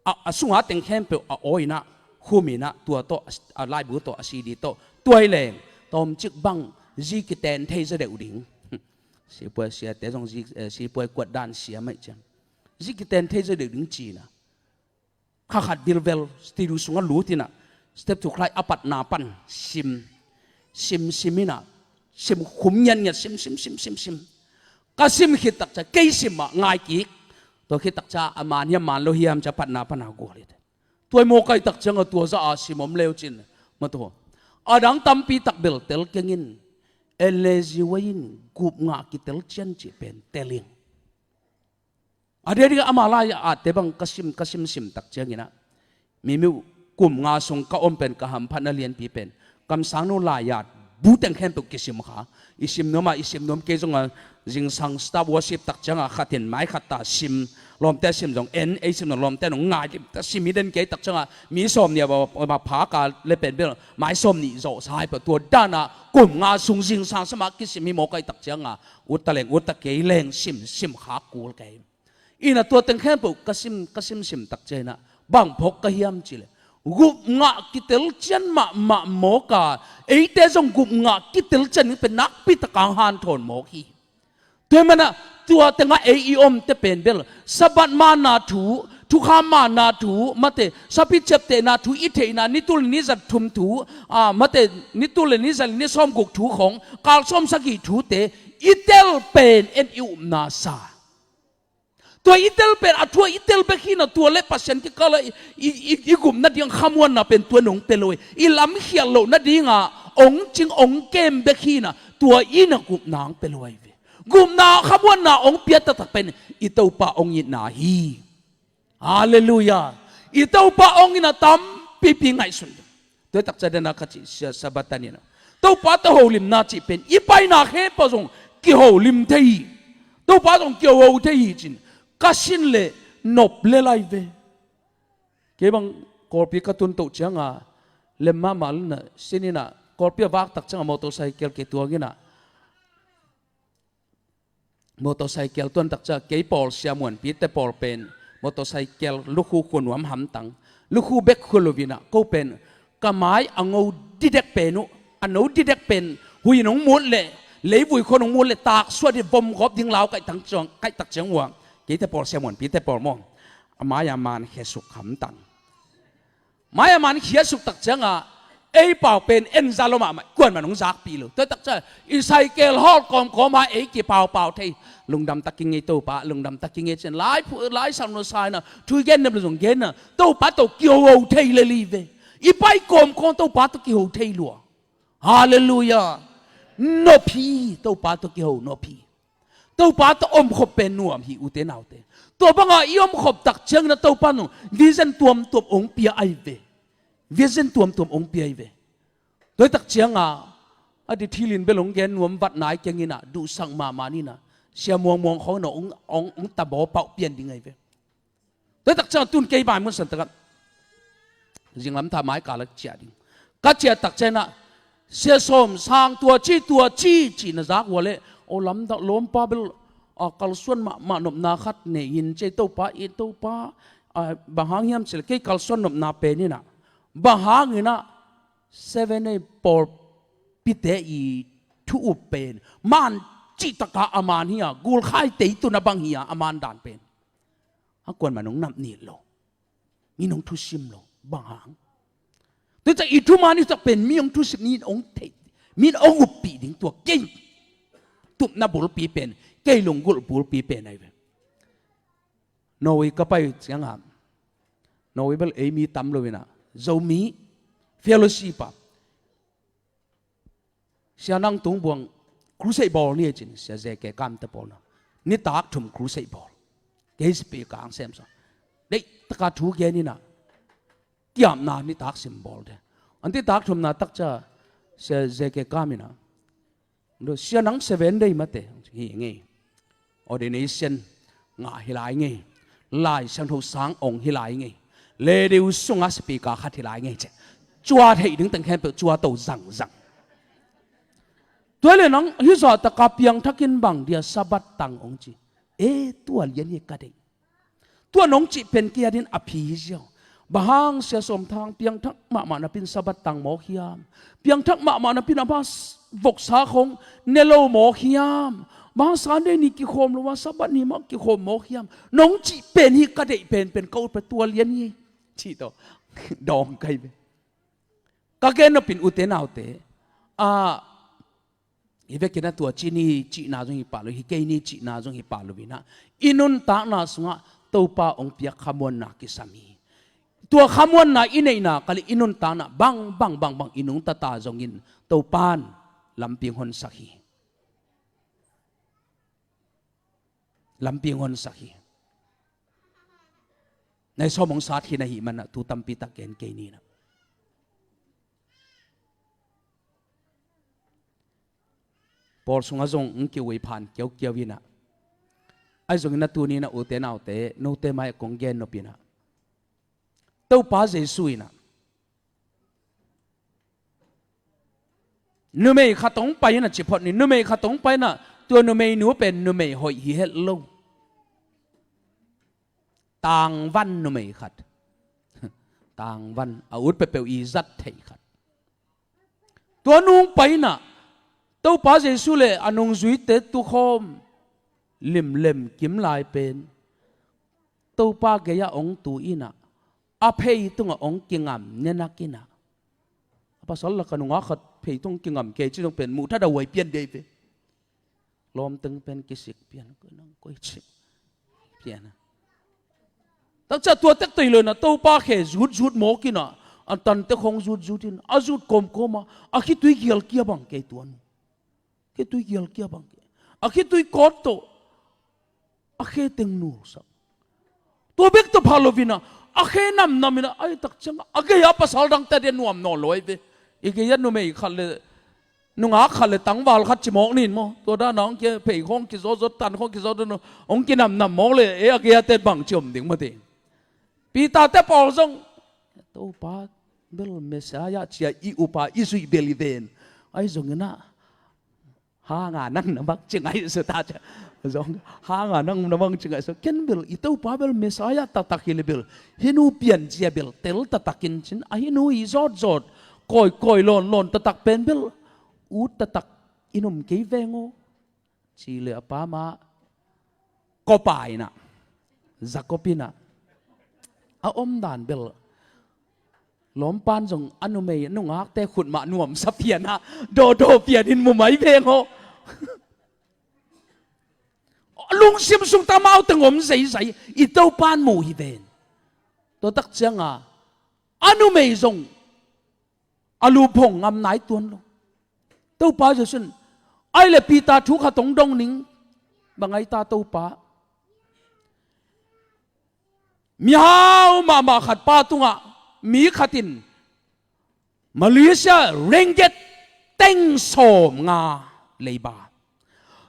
a, a sunga teng khempeuh a aw inah khum inah tua tawh a laibu tawh a C D tawh tuai leng tawmcik bang zi kiten thei za deuh ding. Sipuai siate zong zi, eh, sipuai kuat dan sia maih ciang zi kiten thei za deuh ding cina kha khat bilvel studio sungah lut inah Step to Christ a patna pan sim sim sim inah sim khum ngiatngiat sim sim sim sim sim ka sim khit tak ciang kei sim ah ngai kik Tua khit takcia a man hiam man lo hiam cia phatna pana gual hi te. Tua i mawkai takcianga tua zah a sim om leu cin. Matu a dang tampi tak bel tel kengin Ellen G. White in gupngah kitel cian cih pen tel ing. A dia ding ama lai-ah atte bang ka sim ka simsim takcianginah mi miuh kum nga sung ka om pen ka hamphatna lianpi pen kamsangnu lai-at bu teng khempeuh kisim kha. I sim nuam ah i sim nuam kei zonga zingsang staff worship takcianga khatin mai khatta sim lawmte sim zong en ei sim zong lawmte nong ngai limta sim i den kei takcianga mi sawm nih a phaka le pen bel mai sawm nih zawhsa hai peuh tua danah kum nga sung zingsang sama kisim hi mawkai takcianga utta leng utta kei leng sim sim kha kul kei. Ina tua teng khempeuh ka sim ka simsim takcianginah bang phawk ka hiam cileh gupngah kitel cian mahmah mawka eite zong gupngah kitel cian pen nakpi takang hanthawn mawk hi. Tua manah tua tengah ei i omte pen bel Sabbath manna thu, thukham manna thu, mate sapi ciaptehna thu i theihna nitul ni zat thum thu, a, mate nitul le ni zat ni sawm guk thu khong kal sawm sagih thute i tel pen en i upna sa. Tua i tel pen a thua i tel bek hina tua le Pasian kikala i, i, i, i gupna ding khamuanna pen tua nong pe lo i lamkhial lohna dinga ong cing ong kem bek hina tua ina gupna ong pe lo ai ve. Gupna khamuanna ong pia taktak pen i Topa ong itna hi. Halleluiah. I Topa ong ina tampipi ngaihsun. Tua takca dena kha cih sia Sabbath taninah Topa tawh holimna cih pen i paina khempeuh zong kiholim thei hi. Topa zong kihoho thei hi cin ka sin le nop le lai ve. Kei bang kawlpi ka tuntoh cianga lem mahmah luna sininah kawlpi a vak takcianga motorcycle kei tuanginah motorcycle tuan takcia kei pawl siamuanpite pawl pen motorcycle lukhu khuanuam hamtang lukhu bek khua lovinah ko pen ka mai a ngo didek pen uh a no didek pen huin hong mut leh leivui khuan hong mut leh taksuah di vom gawp ding lau kaihtak ciang uang keite pawl siamuanpite pawl maw a mai a man khesuk hamtang. Mai a man khiasuk takcianga ei pau pen enza lo mahmah kuan man hong zakpih lo tua takcia i saikel hawlh kawmkawma ei kipaupau thei. Lungdam takin ngei Topa lungdam takin ngei cin lai phu lai sam lo saina thui gen nem lo zong genna Topa tawh kihoho thei le li ve. I pai kawmkawm Topa tawh kiho thei lua. Halleluiah. Nop hi Topa tawh kiho nop hi. Topa tawh omkhop pen nuam hi ute naute. Tua banga i omkhop takciangin a Topa nung vision tuamtuam ong pia ai ve. Vision tuamtuam ong pia ai ve. Tua takcianga a di thilin bel ong gen nuam vat nai kenginah duhsak mahmah ninah sia muangmuang khawngin ong, ong, ong tabaw pauh pian ding ai ve. Tua takciang tun kei bai mun san takah zinglam tha mai kala ciah ding ka ciah takcianginah sia sawm sang tua ci tua ci ci na zak ua leh o lamdang lawmpa bel a kalsuan mahmah nopna khat nei in ci Topa i Topa a bang hang hiam cileh kei kalsuan nopna peninah bang hanginah seven ei pawl pite i thu up pen man cihtaka a man hi a gulkhai tei tuna bang hi a a man dan pen. A kuanman hong nap nit lo. Min hong thusim lo bang hang. Tuitak i thuman i tak pen mi hong thusim ni in hong thei min hong uppih ding tua kei tupna bulpi pen kei lunggulh bulpi pen ai ve. Norway ka pai cianga Norway bel ei mi tam loinah Zomi fellowship a Sia nang tung buang crusade bawl ni e cin sia zeke kamte pawlna nitak thum crusade bawl. Kei sipi kang sem sa deih taka thu geninah kiamna nitak sim bawl de. An titak thumna takcia sia zeke kaminah sia nang seven day mate hi ngei. Ordination ngah hi lai ngei. Lai Siangtho sang ong hi lai ngei. Ladies sunga speaker khat hi lai ngei ci. Cua theih ding teng khempeuh cua to zangzang. Tua le nang hizah taka piangthakin bang dia Sabbath tang ong ci. E tua lian hi ka deih. Tua nong cih pen kia din a phi hi ziau. Bang hang sia sawm thang piangthak mahmah napin Sabbath tang mawk hiam? Piangthak mahmah napin a bang voksa khong ne lo mawk hiam? Bang hang Sunday ni kikhawm lo a Sabbath ni mah kikhawm mawk hiam? Nong cih pen hi ka deih penpen ka ut pen tua lian hi. Cih tawh dawng kai ve. Ka gen nopin ute naute a Hi vekin a tua ci ni cihna zong hi pah lo, hi kei ni cihna zong hi pah lo inah, i nuntakna sungah Topa hong piak khamuanna kisam hi. Tua khamuanna i neihna kalih i nuntakna bang bang bang bang i nungta ta zongin Topan lampi hong honsak hi. Lampi hong honsak hi. Nai sawm hong sat khin ahih manah thu tampi tak gen kei ninah. Pawl sungah zong hong kiuei phan kiaukiau inah. Ahi zongin a tuni inah ute naute note mai kong gen nop inah, Topa Jesu inah numei khat hong pai inah ci phot ni, numei khat hong pai inah tua numei nu pen numei hoih hi het lo. Tangvan numei khat. Tangvan a ut peuhpeuh i zat thei khat. Tua nung pai inah Topa Jesu le a nungzuite tukhawm limlem kim lai pen Topa gei-ah hong tu inah a phei tungah hong kingam nenak inah, a pasal laka nungak khat phei tung kingam kei ci zong pen muh that a huai pian dei ve. Lawmteng pen kisik pian, koi nang koi ci pian a. Takcia tua tek toi lo inah Topa khe zutzut mawk inah, a tante khong zutzut in a zut kawmkawm a, a khitui gialkia bang kei tua nu. Khitui gialkia bang kei. A khitui kawt tawh a khe teng nulsak. Tua bek tawh pha lo inah a khe namnam inah, ahi tak ciangah a gei-ah pasal dangte a dia nuam nawn lo ahi ve. I gei-ah numei khat le nungak khat le tangval khat ci mawk nin maw? Tua dana hong kia phei khong kizawzawt, tan khong kizawzawt, hong kinamnam mawk le, e, a gei-ah te bang ci om ding maw te. Peter te pawl zong Topa bel Messiah cia i upa i zuih bel i ven. Ahi zongin ah hanga nang na mang ci ngaihsut a cia. Zong hanga nang na mang ci ngaihsut. Ken bel i Topa bel Messiah taktak hi le bel hih nu piancia bel tel taktakin cin, a hih nu i zawtzawt kawikawi lawnlawn taktak pen bel ut taktak in om kei veng aw. Ci le a pa mah kawpa inah, Jacob inah a omdan bel lawmpan zong a numei a nungakte khut mah nuamsa pianah dawdaw pianin mu mai veng aw. Lungsim sung tamauteng om zeizai i Topan mu hi ven. Tua tak cianga a numei zong a luphong ngam nai tuan lo. Topa Jesu in, ai le Peter thu khat hong dong ning, bang ai ta Topa? Mihau mahmah khat pa tungah mi khat in Malaysia ringgit teng sawm nga leiba,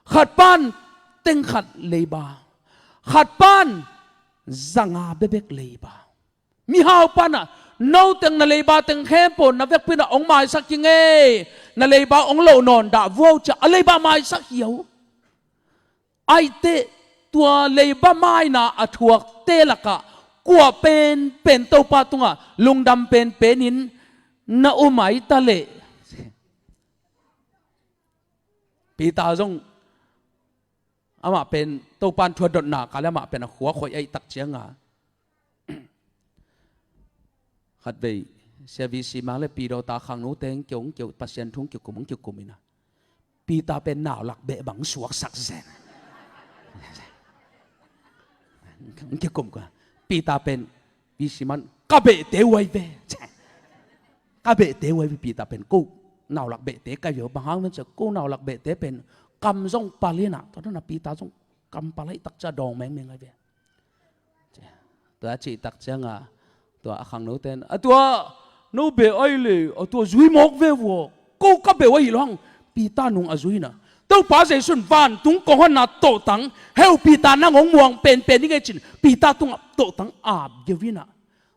khat pan teng khat leiba, khat pan za nga bebek leiba. Mihau panah, noteng na leiba teng khempeuh na vekpinah hong maisak hi ngei, na leiba hong loh nawn dah vuau ciah a leiba maisak hi uh. Aiteh tua leiba maina a thuakte lakah kua penpen Topa tungah lungdam penpenin na um ai ta leh. Peter zong amah pen Topan thuadotna kale amah pen a khua khoih aih tak cianga khatvei Sia V C Mang le Pido ta khangno teng keu hong keu Pasian thu hong kikum hong kikum ina Peter pen naulak beh bang suaksak zen. Hong kikum ka Peter pen V C Mang ka behte uai ve. Ka behte uai ve Peter pen ko naulak behte kai ve bang hang ven sia ko naulak behte pen kam zong pal ina tua na Peter zong kam pal aih tak cia dawng mengmeng ai ve. Tua a cih tak cianga tua a khangnote in a tua no beh ai le a tua zui mawk ve vua ko ka beh ahi lo hang Peter nung a zuina Topa Jesu in vantung kong honna tawhtang heu Peter nang hong muang penpen i ngei cin Peter tungah tawhtang ap geuina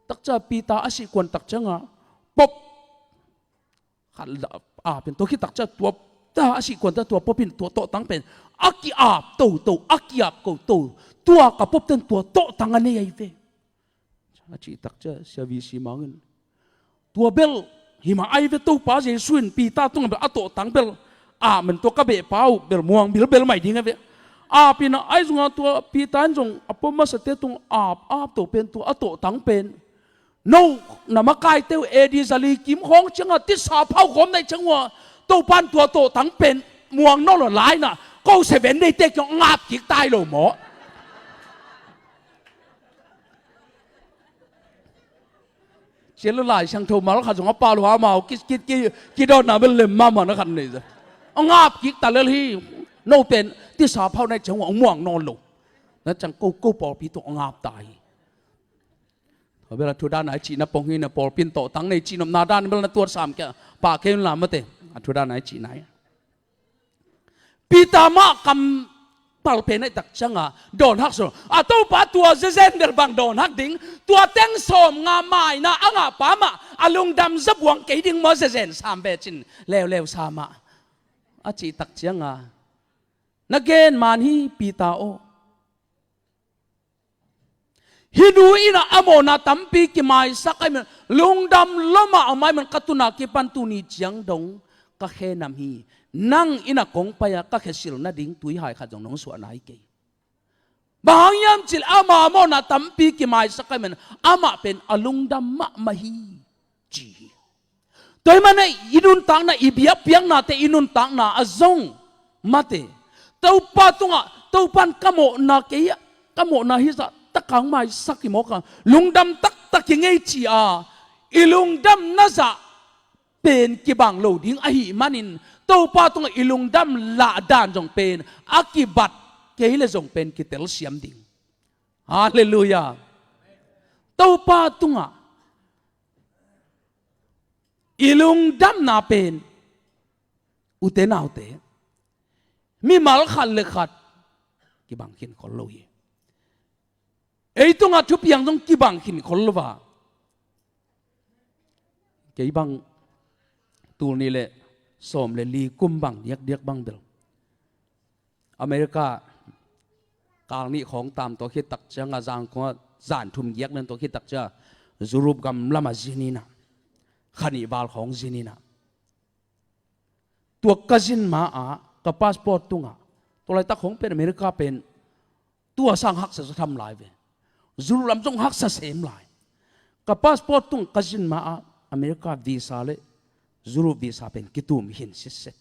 takcia Peter a sihkuan tak cianga pop khat a pen tua khit takcia tua ta a sihkuan ta tua popin tua tawhtang pen a ki-ap toto a ki-ap koto tua ka popten tua tawhtang a nei ahi ve. A cih takcia Sia V C Mang in tua bel himah ahi ve Topa Jesu in Peter tungah bel a tawhtang bel a men tua ka behpa uh bel muang bilbel mai ding ahi ve. A pina ahi zongah tua Peter in zong a pop masate tungah ap ap to pen tua a tawhtang pen no na makaite uh A D zali kim khawng cianga tisa phau khawm naih ciang uh a Topan tua tawhtang pen muang nawn lo lai na, ko Seven Day te kiang ngap kik tai lo maw? Sia lo Lai Siangtho mal khat zong a pau lo, amau ki, ki, ki, kidawtna bel lem mahmah na khat nei za. A ngap kik ta lel hi, no pen tisa phau nai ciang hong muang nawn lo. Na ciang ko, ko pawlpi tawh a ngap ta hi. Tua bel a thu dan a i cihna pong hi na, pawlpi in tawhtang nei cihnopna dan bel na tuat sam kei a, pah kei un la mate. A thu dan a i cihna hi. Peter mah kam pal pen a i tak cianga dawn hak sung a, Topa tua zezen bel bang dawn hak ding, tua teng sawm nga maina a ngah pa mah a lungdam zabuang kei ding maw, zezen sam ve cin leuleu sa mah, a cih tak cianga, na gen man hi Peter aw. Hih nu in a mawhna tampi kimaisak ahih man, lungdam lua mahmah ahih man, ka tun a kipan tuni ciang dong ka khenam hi. Nang in a kong pai a ka khesil nading tuihai khat zong nong suah nai kei. Bang hang hiam cih leh ama mawhna tampi kimaisak ahih man, amah pen a lungdam mahmah hi, ci hi. Tua ahih manin i nuntakna, i biakpiaknate, i nuntakna ah zong mate, Topa tungah, Topa in ka mawhna kei ah, ka mawhna hizah tak a hong maisak hi mawk a, lungdam taktak hi ing ei ci a, i lungdamna zah pen kibang lo ding ahih manin, Topa tungah i lungdam lah dan zong pen a kibat kei leh zong pen kitelsiam ding. Halleluiah. Topa tungah i lungdamna pen, ute naute, mimal khat le khat kibang khin khol lo hi. Ei tungah thupiang zong kibang khin khol lo a. Kei bang tul nih le sawm le li kum bang diakdiak bang bel America kal nih khawng tam, tua khit tak cianga zan khawng ah zan thum giak nen, tua khit tak cianga Europe gam lamah zin inah, kha nih val khawng zin inah, tua ka zin ma-ah ka passport tungah, tua laitak khawng pen America pen tua sang haksa zaw tham lai ve. Europe lam zong haksa sem lai. Ka passport tungah ka zin ma-ah America visa le Europe visa pen kitum hi in sitset.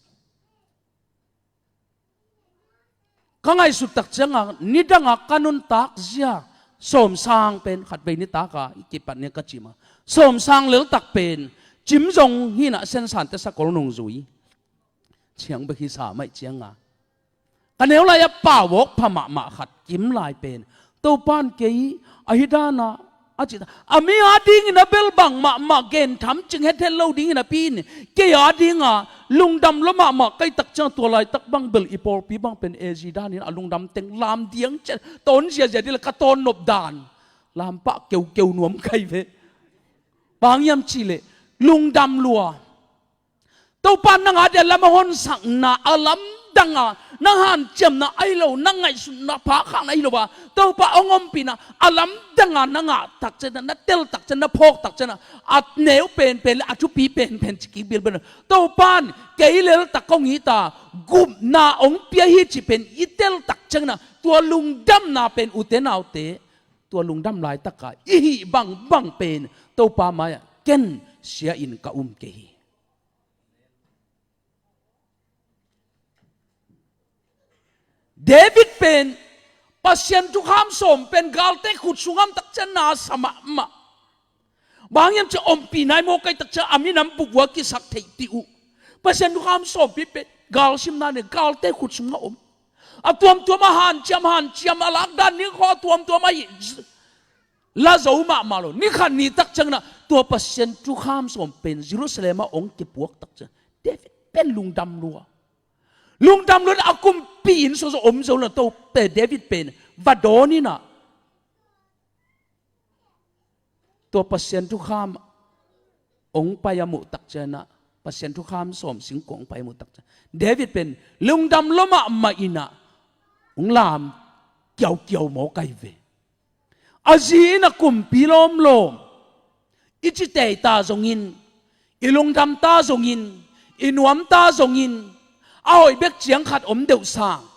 Ka ngaihsut tak cianga, nidanga ka nuntak zia sawmsang pen, khatvei nitak a i kipat nia ka cih ma, sawmsang leltak pen cim zong hi inah, sensante sakol nungzui ciang bek hi sa maih cianga, ka neu lai-ah pau awk pha mahmah khat kim lai pen, Topa in kei ahi dana a cih ta, a mi adingin a bel bang mahmah gen tham cing hethet lo dingin a pi in, kei adinga lungdam lua mahmah ka hih tak ciang, tua laitak bang bel i pawlpi bang pen A Z danin a lungdam teng lam diang cian, tawn ziazia ding le ka tawn nop dan, lam pah keukeu nuam ka hi ve. Bang hang hiam cih leh lungdam lua. Topa in nang a dia lam a honsakna a lamdanga, nang hanciamna ahi lo, nang ngaihsutna pha khakna ahi lo a, Topa hong ompihna a lamdanga na ngah tak ciangin, na tel tak ciangin, na phawk tak ciangin, a neu penpen le a thupi penpen ci kik bilbel. Topa in kei leltak kong it a, gupna hong pia hi cih pen i tel tak ciangin, tua lungdamna pen, ute naute, tua lungdam laitaka i hih bangbang pen Topa mai-ah ken sia in ka um kei hi. David pen Pasian thukham sawm pen galte khut sungah om tak ciang na sa mahmah. Bang hang hiam cih leh ompih nai maw ka hih tak ciang a minam bukvua kisak theih ding uh. Pasian thukham sawmpi pen galsim dan in galte khut sungah om. A tuamtuam a hanciam, hanciam a lakdan ni khawng a tuamtuam ahi. La zo mahmah lo. Ni khat ni tak ciangin ah tua Pasian thukham sawm pen Jerusalem ah hong kipuak tak ciang David pen lungdam lua. Lungdam lua a kumpi inn sungah om zo lo, tua pen David pen va dawn in ah tua Pasian thukham hong pai a muh tak ciangin ah, Pasian thukham sawm singkung hong pai a muh tak ciangin David pen lungdam lua mahmah in ah hong lam kiaukiau maw ka hi ve. A zi in a kumpi lawmlawm i cite ta zongin, i lungdam ta zongin, i nuam ta zongin, a hoih bek ciang khat om deuh sang,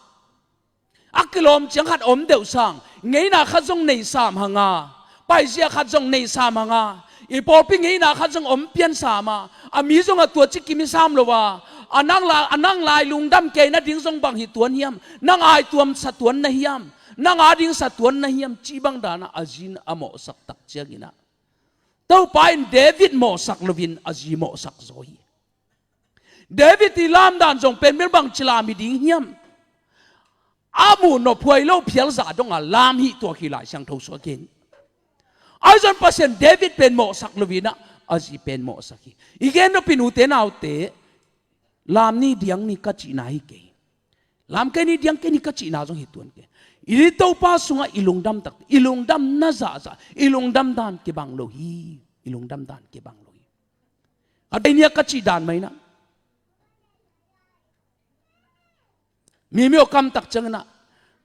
a kilawm ciang khat om deuh sang, ngeina khat zong nei sam hang a, paizia khat zong nei sam hang a, i pawlpi ngeina khat zong om pian sam a, a mi zong a tua ci kim i sam lo a, A nang lai, a nang lai lungdam kei nading zong bang hi tuan hiam? Nang ai tuam sa tuan na hiam? Nang a ding sa tuan na hiam? Cih bang danah a zi in a mawhsak tak cianginah, Topa in David mawhsak loin a zi mawhsak zaw hi. David i lamdan zong pen bel bangci lam hi ding hiam? A muh nophuai lo phial zah donga lam hi, tua hi Lai Siangtho suak in. Ahi zong Pasian David pen mawhsak loinah a zi pen mawhsak hi. I gen nopin ute naute, lam ni diang ni ka cihna hi kei. Lam kei ni diang kei ni ka cihna zong hi tuan kei. I Topa sungah i lungdam tak, i lungdam na zahzah, i lungdam dan kibang lo hi. I lungdam dan kibang lo hi. A dei nia ka cih dan mah inah, mi mi aw kam tak cianginah,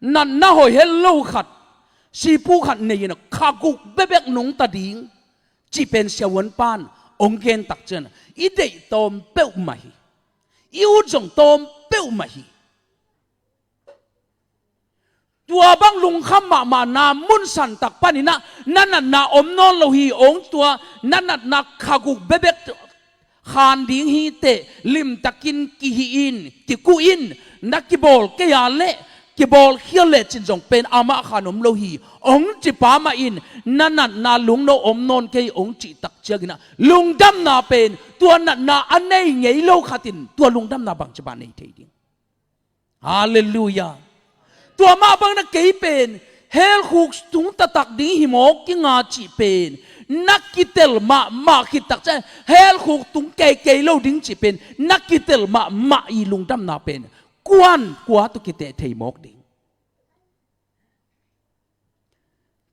natna hoih het lo khat, sipu khat nei inah kha guk bekbek nungta ding cih pen siavuan pan hong gen tak cianginah, i deih tawm peuhmah hi. I ut zong tawm peuhmah hi. Tua bang lungkham mahmahna mun santak paninah na natna om nawn lo hi. Hong tua na natna kha guk bekbek khan ding hi teh, limtakin kihih in, kikuh in, na kibawl kei a leh, kibawl khial lecin zong pen amah khan om lo hi, hong ci pa mah in, na natna lungno om nawn kei hong cih tak cianginah, lungdamna pen tua natna a nei ngei lo khatin tua lungdamna bangci mah nei thei ding. Halleluiah. Tua mah bangin a kei pen hell khuk tung taktak ding hi maw kinga cih pen na kitel mahmah khit tak ciang, hell khuk tung keikei lo ding cih pen na kitel mahmah i lungdamna pen kuan kua tawh kiteh thei mawk ding?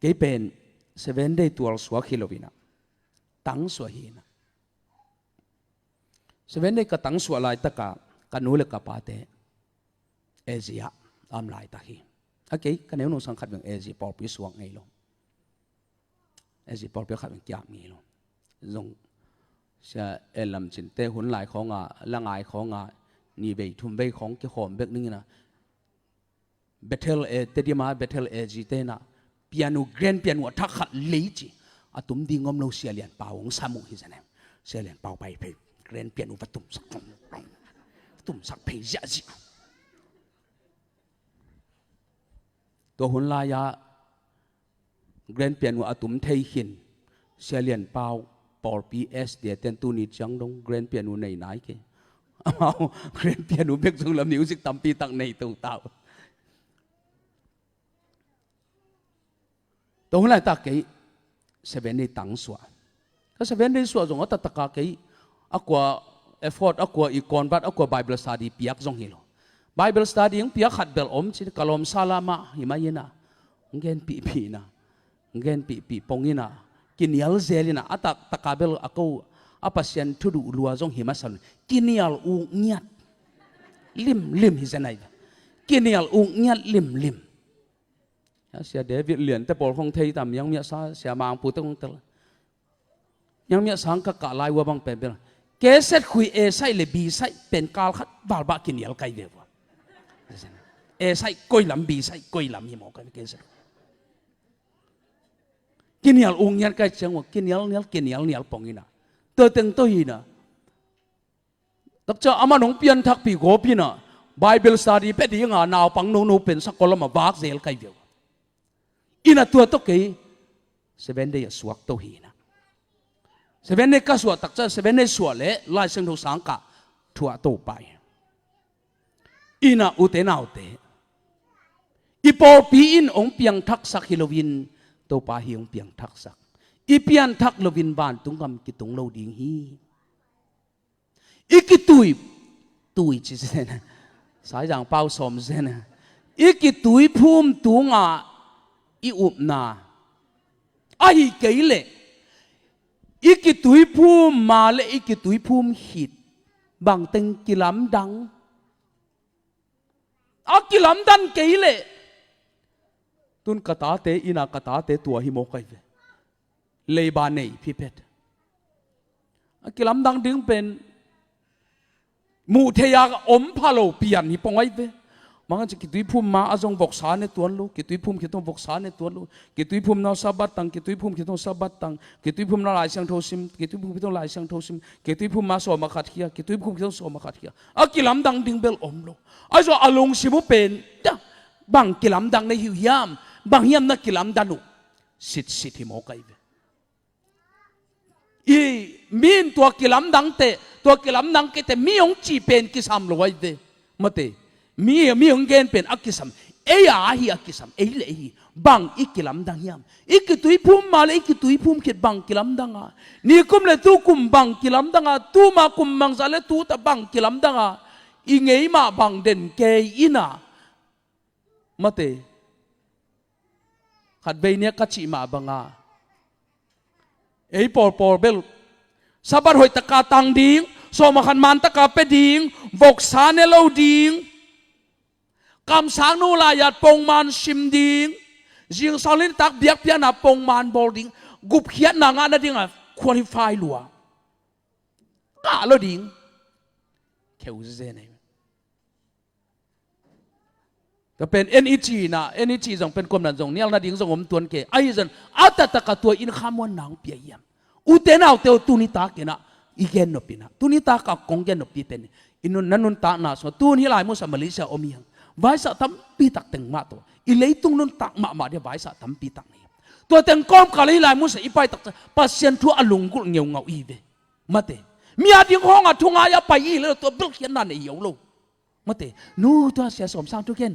Kei pen Seven Day tualsuak hi loinah, tangsuah hi inah. Seven Day ka tangsuah laitaka ka nu le ka pate A Z ah a om laitak hi. A kei ka neunu sang khat veng A Z pawlpi suak ngei lo. A Z pawlpi khat veng kiap ngei lo. Zong Sia Elam Cinte hun lai khawnga, la ngai khawnga, ni vei thum vei khawng kikhawm bek ninginah, Bethel e, Tedim a Bethel A Z tenah pianu, grand pianu a thak khat lei ci. A tum ding om lo, Sia Lian Pau hong sam uh hi zen e. Sia Lian Pau pai phei, grand pianu va tumsak, tumsak phei ziahziah. Tua hun lai-ah grand piano a tum thei khin Sia Lian Pau, pawlpi S D A ten tuni ciang dong grand piano nei nai kei. Amau grand piano bek zong la music tampi tak nei to tau. Tua hun laitak kei Seven Day tang suah. Ka Seven Day suah zong a taktaka kei a kua effort, a kua i convert, a kua Bible study piak zong hi lo. Bible study hong piak khat bel om cin ka lawm sala mah hi mah ina, hong genpihpih ina, hong genpihpih pong ina, kinial zel ina, a taktaka bel a ko a Pasian thu duh lua zong hi masa lo. Kinial uk ngiat limlim hi zen ai. Kinial uk ngiat limlim. Sia David Lian te pawl khong thei tam, Niang Miah Sa, Sia Mang Pu te khong tel. Niang Miah Sang ka kah lai ua bang pen bel, keset khui A side le B side pen kal khat val bah kinial kai ve ua. A side koi lam, B side koi lam hi maw kai keset. Kinial uk ngiat kai ciang ua, kinial nial, kinial nial pong ina. Tua teng tawh hi ina. Takcia amah nong pianthakpih gawp ina, Bible study pia dinga naupang nono pen sakol lamah vak zel kai viau. Ina tua tawh kei Seven Day a suak to hi ina. Seven Day ka suah takcia, Seven Day suah le Lai Siangtho sang kah thuah to pai. Ina ute naute, i pawlpi in hong piangthaksak hi loin Topa hi hong piangthaksak. I pianthak loin vantung gam kitung lo ding hi. I kitui, tui ci zen, Saizang pau sawm zen. I kitui phum tunga i upna, ahi kei leh i kitui phum ma le i kitui phum khit bangteng kilamdang. A kilamdan kei leh tun ka tate ina ka tate tua hi maw kai ve. Leiba nei phiphet. A kilamdang ding pen muh theia om phalo pian hi pong ai ve. Bang hang hiam cih leh kituiphum ma a zong voksa ne tuan lo, kituiphum khit zong voksa ne tuan lo, kituiphum na Sabbath tang, kituiphum khit zong Sabbath tang, kituiphum na Lai Siangtho sim, kituiphum khit zong Lai Siangtho sim, kituiphum ma sawm a khat khia, kituiphum khit zong sawm a khat khia. A kilamdang ding bel om lo. Ahi zong a lungsim uh pen, dah, bang kilamdang na hi uh hiam, bang hiam na kilamdan uh, sitsit hi maw kai ve. I, mi in tua kilamdang teh, tua kilamdang kei teh, mi hong cih pen kisam lo ahi ve. Mate, mi, mi hong gen pen a kisam. Ei a hi a kisam, ei le ei hi. Bang i kilamdang hiam? I kituiphum ma le i kituiphum khit bang kilamdang a? Nikum le tukum bang kilamdang a? Tuma kum mangza le tuta bang kilamdang a? I ngei mah bang den kei ina. Mate, khatvei nia ka cih mah banga, ei pawlpawl bel Sabbath hoih taka tang ding, sawm a khat man taka pia ding, voksa ne lo ding, kamsang nu lai-at pongman sim ding, zingsang le nitak biakpiakna pongman bawl ding, gupkhiatna ngah nadinga qualify lua. Ngah lo ding. Kheu zen ei. Tua pen en i ci na, en i ci zong pen komnan zong nial nading zong om tuan kei. Ahi zong a taktak a tua in khamuan nang pia hiam? Ute naute aw, tuni tak ina i gen nop ina, tuni tak a kong gen nop pi pen, i nun, na nuntakna sungah, tun hi lai musa Malaysia om hiang, vaisa tampi tak teng mah tawh, i leitung nuntak mahmah dia vaisa tampi tak nei. Tua teng kawmkal hi lai musa i pai tak, Pasian thu a lunggulh ngeungau i ve. Mate, mi a ding hong a thungai a pai i le lo, tua belkhiatna nei hi lo. Mate, nu, tua sia sawm sang tu ken,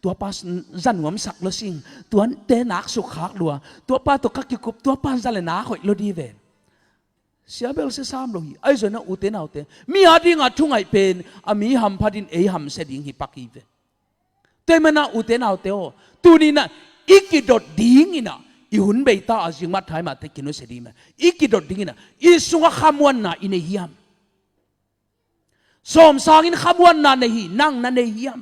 tua pa zan nuam sak lo sing, tua te nak suk khak lua, tua pa tua ka kikup, tua pa zan le nak hoih lo di ve. Sia bel sia sam lo hi, ahi zong na ute naute, mi a dinga thungaih pen a mi hampha din ei hamsia ding hi pak hi ve. Tua hi mana ute naute aw, tuni na i kidot ding ina, i hun beita a zing mat thai mah te kinusia ding ma, i kidot ding ina, i sunga khamuanna i nei hiam? Sawm sangin khamuanna nei hi, nang na nei hiam?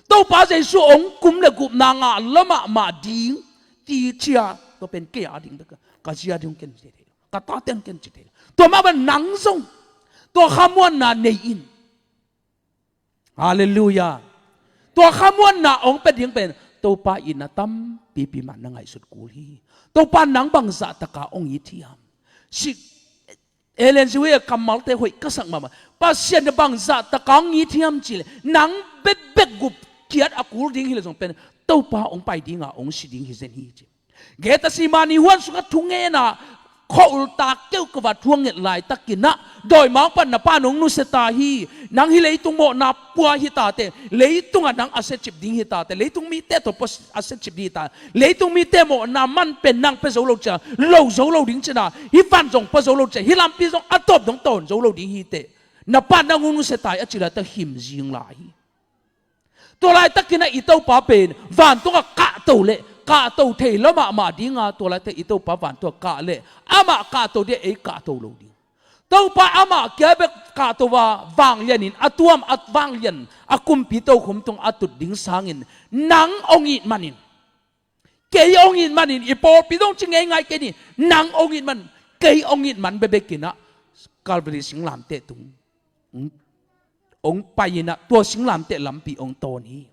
Topa Jesu hong kum le gupna ngah lo mahmah ding ti cia, tua pen kei a ding bek a, ka zia ding ken ci thei lo, ka tate ken ci thei lo. Tua mah bang nang zong tua khamuanna nei in. Halleluiah. Tua khamuanna hong pia ding pen Topa in a tampipi mah na ngaihsut kul hi. Topa nang bangzah taka hong it hiam? Si Ellen G. White kammalte hoih ka sak mahmah. Pasian na bangzah taka hong it hiam cih leh, nang bekbek gupkhiat a kul ding hi leh zong pen Topa hong pai dinga hong si ding hi zen hi ci. Gethsemane huan sungah thungena khua-ul tak keuh keuh a thu a nget laitakin ah, dawimangpa'n na Pa nong nusia ta hi. Nang hi leitung mawhna pua hi ta teh, leitungah nang a siacip ding hi ta teh, leitung mite tawh pua a siacip ding hi ta. Leitung mite mawhna man pen nang pia zo lo ciang, lo zo lo ding cina, hih van zong pua zo lo ciang, hih lampi zong a tawp dong tawn zo lo ding hi teh, na Pa'n nang hong nusia ta hi a ci laitak him zing lai hi. Tua laitakin ah i Topa pen vantungah kahto le kahto thei lo mahmah dinga, tua laitak i Topa vantungah kah le amah kahto dia ei kahto lo ding. Topa amah kia bek kahto a vanglianin a tuam a vanglian a kumpi tokhom tung a tut ding sangin nang hong it manin, kei hong it manin, i pawlpi dong ci ngeingai kei ni, nang hong it man, kei hong it man bekbekin ah Calvary singlamteh tung hong pai in ah, tua singlamteh lampi hong tawn hi.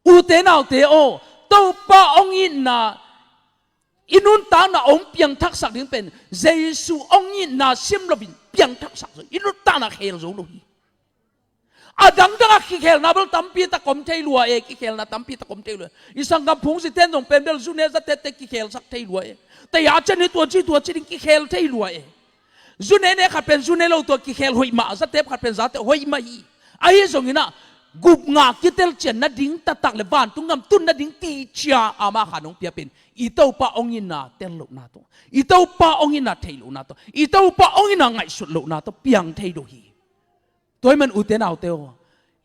Ute naute aw, Topa hong itna, i nuntakna hong piangthaksak ding pen Jesu hong itna sim loin piangthaksak zo, i nuntakna khel zo lo hi. A dangdang a kikhelna bel tampi tak om thei lua e, kikhelna tampi tak om thei lua e. I sanggam phungzite in zong pen bel zu ne za tette kikhelsak thei lua e. Taya cian hi tua ci tua ci ding kikhel thei lua e. Zu ne ne khat pen zu ne lo tua kikhel hoih mah, za tep khat pen za tep hoih mah hi. Ahi zongin ah gupna kitel cian nading taktak le vantung gam tun nading ti cia ama khan hong pia pen i Topa hong itna tel lohna tawh, i Topa hong itna theih lohna tawh, i Topa hong itna ngaihsut lohna tawh piang thei lo hi. Tua ahih man ute naute aw,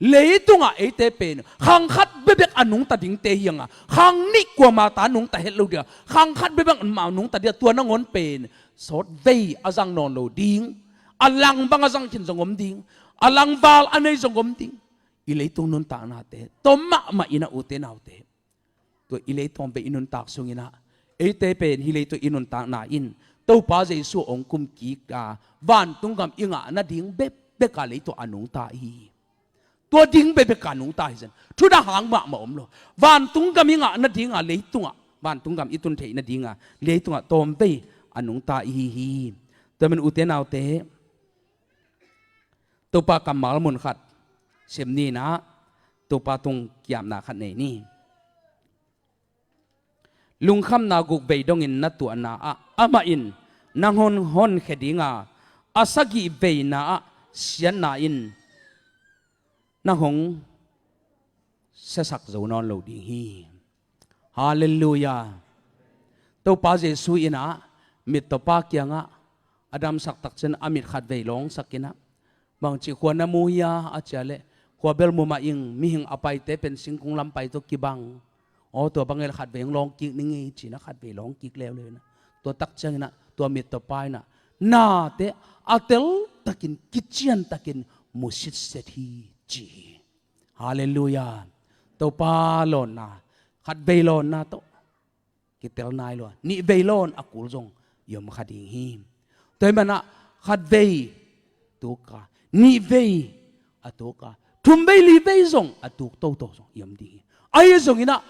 leitungah eite pen khang khat bekbek a nungta dingte hi hang a, khang nih kuamah ta nungta het lo ding a, khang khat bekbek a nungta ding a, tua nangawn pen sawtvei a zang nawn lo ding, a lang bang a zang khin zong om ding, a langval a nei zong om ding. I leitung nuntaknate tom mahmah in ah ute naute, tua i leitung bei i nuntak sungin ah, eite pen hih leitung i nuntakna in Topa Jesu hong kum kik a, vantung gam i ngah nading bekbek a leitung a nungta i hi hi. Tua ding bekbek a nungta hi zen. Thudah hang mahmah om lo. Vantung gam i ngah nadinga leitungah, vantung gam i tun theih nadinga leitungah tawmvei a nungta i hi hi. Tua man ute naute, Topa kammal mun khat sim ni in ah, Topa tung kiamna khat nei ni. Lungkhamna guk vei dongin na tuahna ah amah in nang hong honkhia dinga, a sagih veina ah siatna in nang hong siasak zo nawn lo ding hi. Halleluiah. Topa Jesuh in ah mittawpa kiangah a damsak takciang a mit khat vei lawngsak in ah, bangci khua na mu hia a cih leh, khua bel mu mah ing, mihing a paite pen singkung lam pai tawh kibang. Aw, tua bang el khat vei hong lawng kik ning ei ci-in ah khat vei lawng kik leuleu in ah, tua takciangin ah tua mittawpa in ah nate a teltakin, kiciantakin mu sitset hi ci hi. Halleluiah. Topa lawnna, khat vei lawnna tawh kitel nai lo a, nih vei lawn a kul zong i om kha ding hi. Tua ahih manin ah khat vei tuk a, nih vei a tuk a, thum vei li vei zong a tuk toto zong i om ding hi. Ahi zongin ah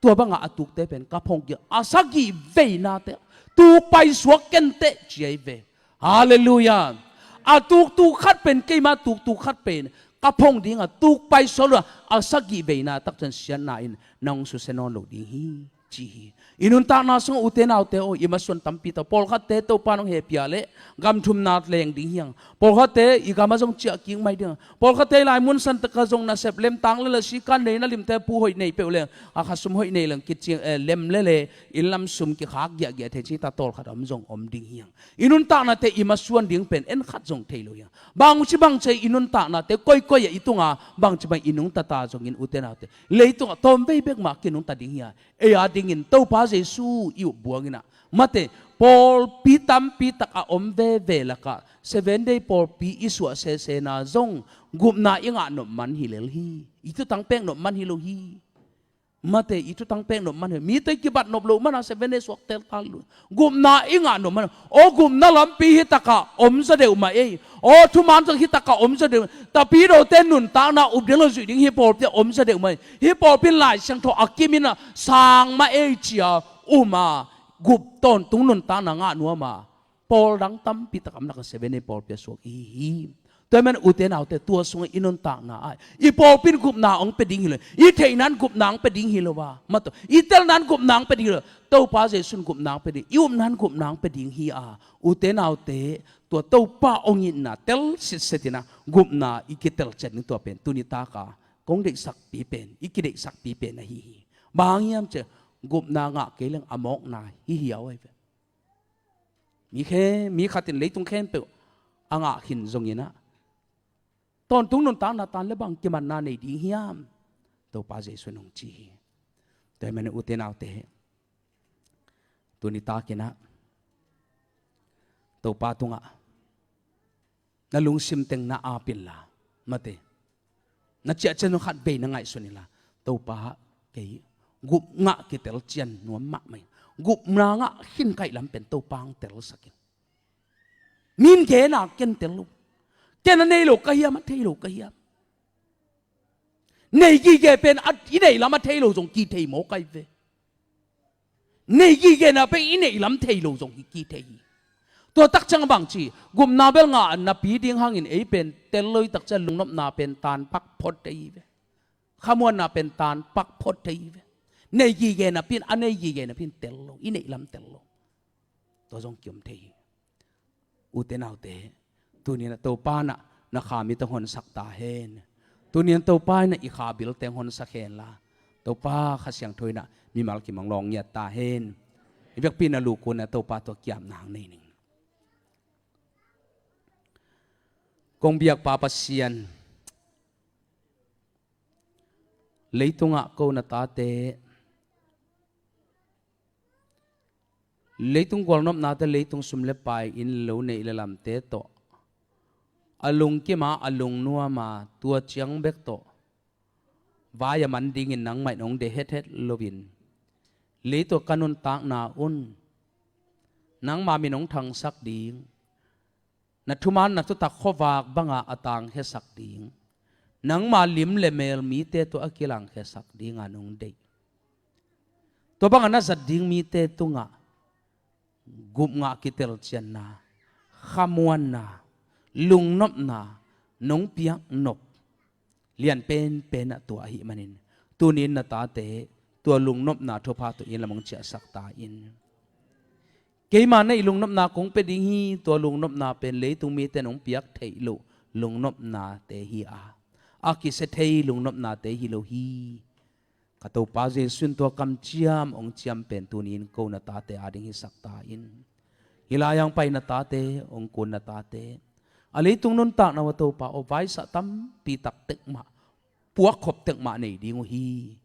tua banga a tukte pen ka phong kik a, a sagih veinate tuk paisuak kenteh ci ahi ve. Halleluiah. A tuktuk khat pen, keima tuktuk khat pen ka phong dinga tuk paisuak lo a, a sagih veina takciang siatna in nang susia nawn lo ding hi ci hi. I nuntakna sungah ute naute aw, i masuan tampi ta. Pawlkhatte Topa nong hehpih a leh gam thumna leng ding hi hang. Pawlkhatte i gamah zong ciah kik mai ding hang. Pawlkhatte i laimun santakah zong nasep lemtang le lasi kan nei na limte pu hoih nei peuh leng, a khasum hoih nei leng kicing, eh, lem le le inn lam sum kikhak giahgiah thei ci ta tawlkhat om zong om ding hi hang. I nuntaknate i masuan ding pen en khat zong thei lo hi hang. Bangci bangci i nuntaknate koikoi ah i tunga, bangci bang i nungta ta zongin ute naute, leitungah tawmvei bek mah kinungta ding hi a, ei a dingin Topa Jesuh i upbuang in ah, mate, pawlpi tampi tak a om veve lakah Seven Day pawlpi i suah sesena zong gupna i ngah nop man hi lel hi. I thutang pek nop man hi lo hi. Mate, i thutang pek nop man hi. Mite kibat nop loh mana Seven Day suak teltal lo. Gupna i ngah nop man. Aw, gupna lampi hi takah om zaw deuh mah ei. Aw, thuman zong hi takah om zaw deuh. Tapidaute nuntakna up ding lo zuih ding hi pawlpi ah om zaw deuh mah ei. Hi pawlpi in Lai Siangtho a kimin a sang mah ei ci a um a, gup tawntung nuntakna ngah nuam a, pawl dang tampi tak om lakah Seven Day pawlpi ah suak i hi hi. Tua ahih manin ute naute, tua sungah i nuntakna ah i pawlpi in gupna hong pia ding hi lo, i theihna in gupna hong pia ding hi lo a, mate, i telna in gupna hong pia ding hi lo. Topa Jesuh in gupna hong pia ding, i upna in gupna hong pia ding hi a, ute naute, tua Topa hong itna tel sitset in ah gupna i kitel ciat ding tua pen tuni taka kong deihsakpi pen, i kideihsakpi pen ahi hi. Bang hang hiam cih leh gupna ngah kei leng a mawkna hi hi a, aw, ahi ve. Mi khe, mi khat in leitung khempeuh a ngah khin zongin ah, tawntung nuntakna tan le bang kimanna nei ding hiam? Topa Jesuh in hong ci hi. Tua ahih manin ute naute, tuni takin ah Topa tungah na lungsim teng na ap inla, mate, na ciah ciang khat vei na ngaihsun inla, Topa, kei gup ngah kitel cian nuam mahmah ing. Gupna ngah khin ka hih lam pen Topa hong telsak in. Mi in gen a, ken tel lo. Ken a nei lo ka hiam, a thei lo ka hiam? Nei gige pen a, i neih lam a thei lo zong kithei mawk ahi ve. Nei gigena pen i neih lam thei lo zong hi kithei hi. Tua takciang bangci, gupna bel ngah napi ding hangin ei pen tel lo i takciang lungnopna pen tanpak phot thei hi ve. Khamuanna pen tanpak phot thei hi ve. Nei gige napi in, a nei gige napi in tel lo, i neih lam tel lo. Tua zong kiom thei hi. Ute naute, tuni-in ah Topa in ah na kha mi teng honsak ta hen. Tuni-in ah Topa in ah i kha bil teng honsak hen la, Topa Kha Siangtho in ah mimal kim hong lawng ngiat ta hen. I biakpi na lukun ah Topa tawh kiamna hong nei ning. Kong biak Pa Pasian, leitungah ko na tate, leitung gualnopnate, leitung sum le pai, inn lo neih le lamte tawh a lungkim a, a lungnuam a, tua ciang bek tawh vai a man dingin nangmah in hong deih hethet loin, leitung ka nuntakna un nangma min hong thangsak ding, na thuman na thutak khuavak banga a tangkhiasak ding, nangma lim le mel mite tawh a kilangkhiasak dinga nong deih. Tua banga na zat ding mite tungah gupngah kitelcianna, khamuanna, lungnopna nong piaknop lian penpenah tua ahih manin, tuni-in na tate tua lungnopna thupha tawh inn lam hong ciahsak ta in. Keima neih lungnopna kong pia ding hi, tua lungnopna pen leitung mite nong piak theih loh lungnopnate hi a, a kisia thei lungnopnate hi lo hi. Ka Topa Jesu in tua kamciam hong ciam pen tuni-in ko na tate ading hisak ta in. Hih lai-ah hong pai na tate, hong kun na tate, a leitung nuntakna uh a Topa aw, vaisah tampi tak tek mah, puakkhop tek mah nei ding uh hi.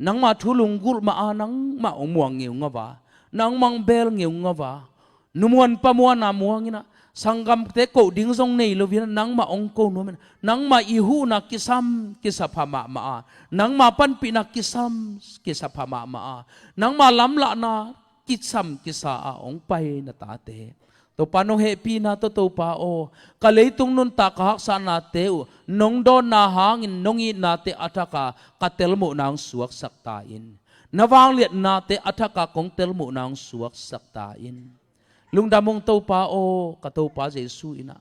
Nangma thu lunggulh mah a, nangmah hong muang ngeungau a, nangmah hong bel ngeungau a, nu muan pa muana muang inah, sanggamte koh ding zong nei loin ah, nangmah hong ko nuam inah, nangmah i huhna kisam kisapha mahmah a, nangmah panpihna kisam kisapha mahmah a, nangmah lamlahna kisam kisa a hong pai na tate, Topa, nong hehpihna tawh Topa aw, ka leitung nuntak ka haksahnate uh nong dawnna hangin nong itnate a thak a ka telmuhna hong suaksak ta in. Na vangliatnate a thak a kong telmuhna hong suaksak ta in. Lungdam ung Topa aw, ka Topa Jesu inah,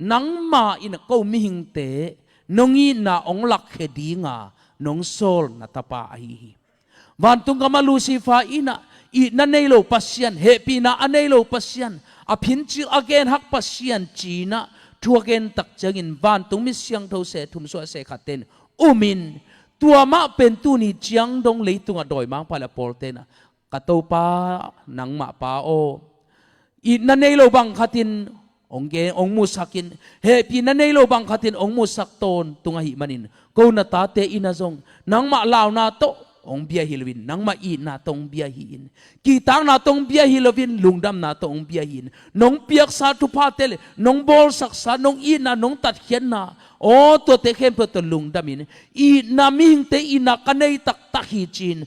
nangma inah ko mihingte nong itna hong lakkhia dinga nong sawl na tapa ahi hi. Vantung gama Lucifer inah, itna nei lo Pasian, hehpihna a nei lo Pasian, a phincil a genhak Pasian ci-inah thu a gen tak ciangin vantung mi siangtho se, thumsuah se khatte in um in, tua mah pen tuni ciang dong leitungah dawimangpa le a pawlte inah, ka Topa, nangmah Pa aw, itna nei lo bang khatin hong gen, hong musak in, hehpihna nei lo bang khatin hong musak tawntung ahih manin, ko na tate inah zong nangmah launa tawh hong bia hi loin, nangmah itna tawh hong bia hi in, kihtakna tawh hong bia hi loin, lungdamna tawh hong bia hi in, nong piaksa thuphate le nong bawlsaksa, nong itna, nong tatkhiatna, aw, tuate khempeuh tawh lungdam in, itna, mihingte itna ka nei taktak hi ci-in,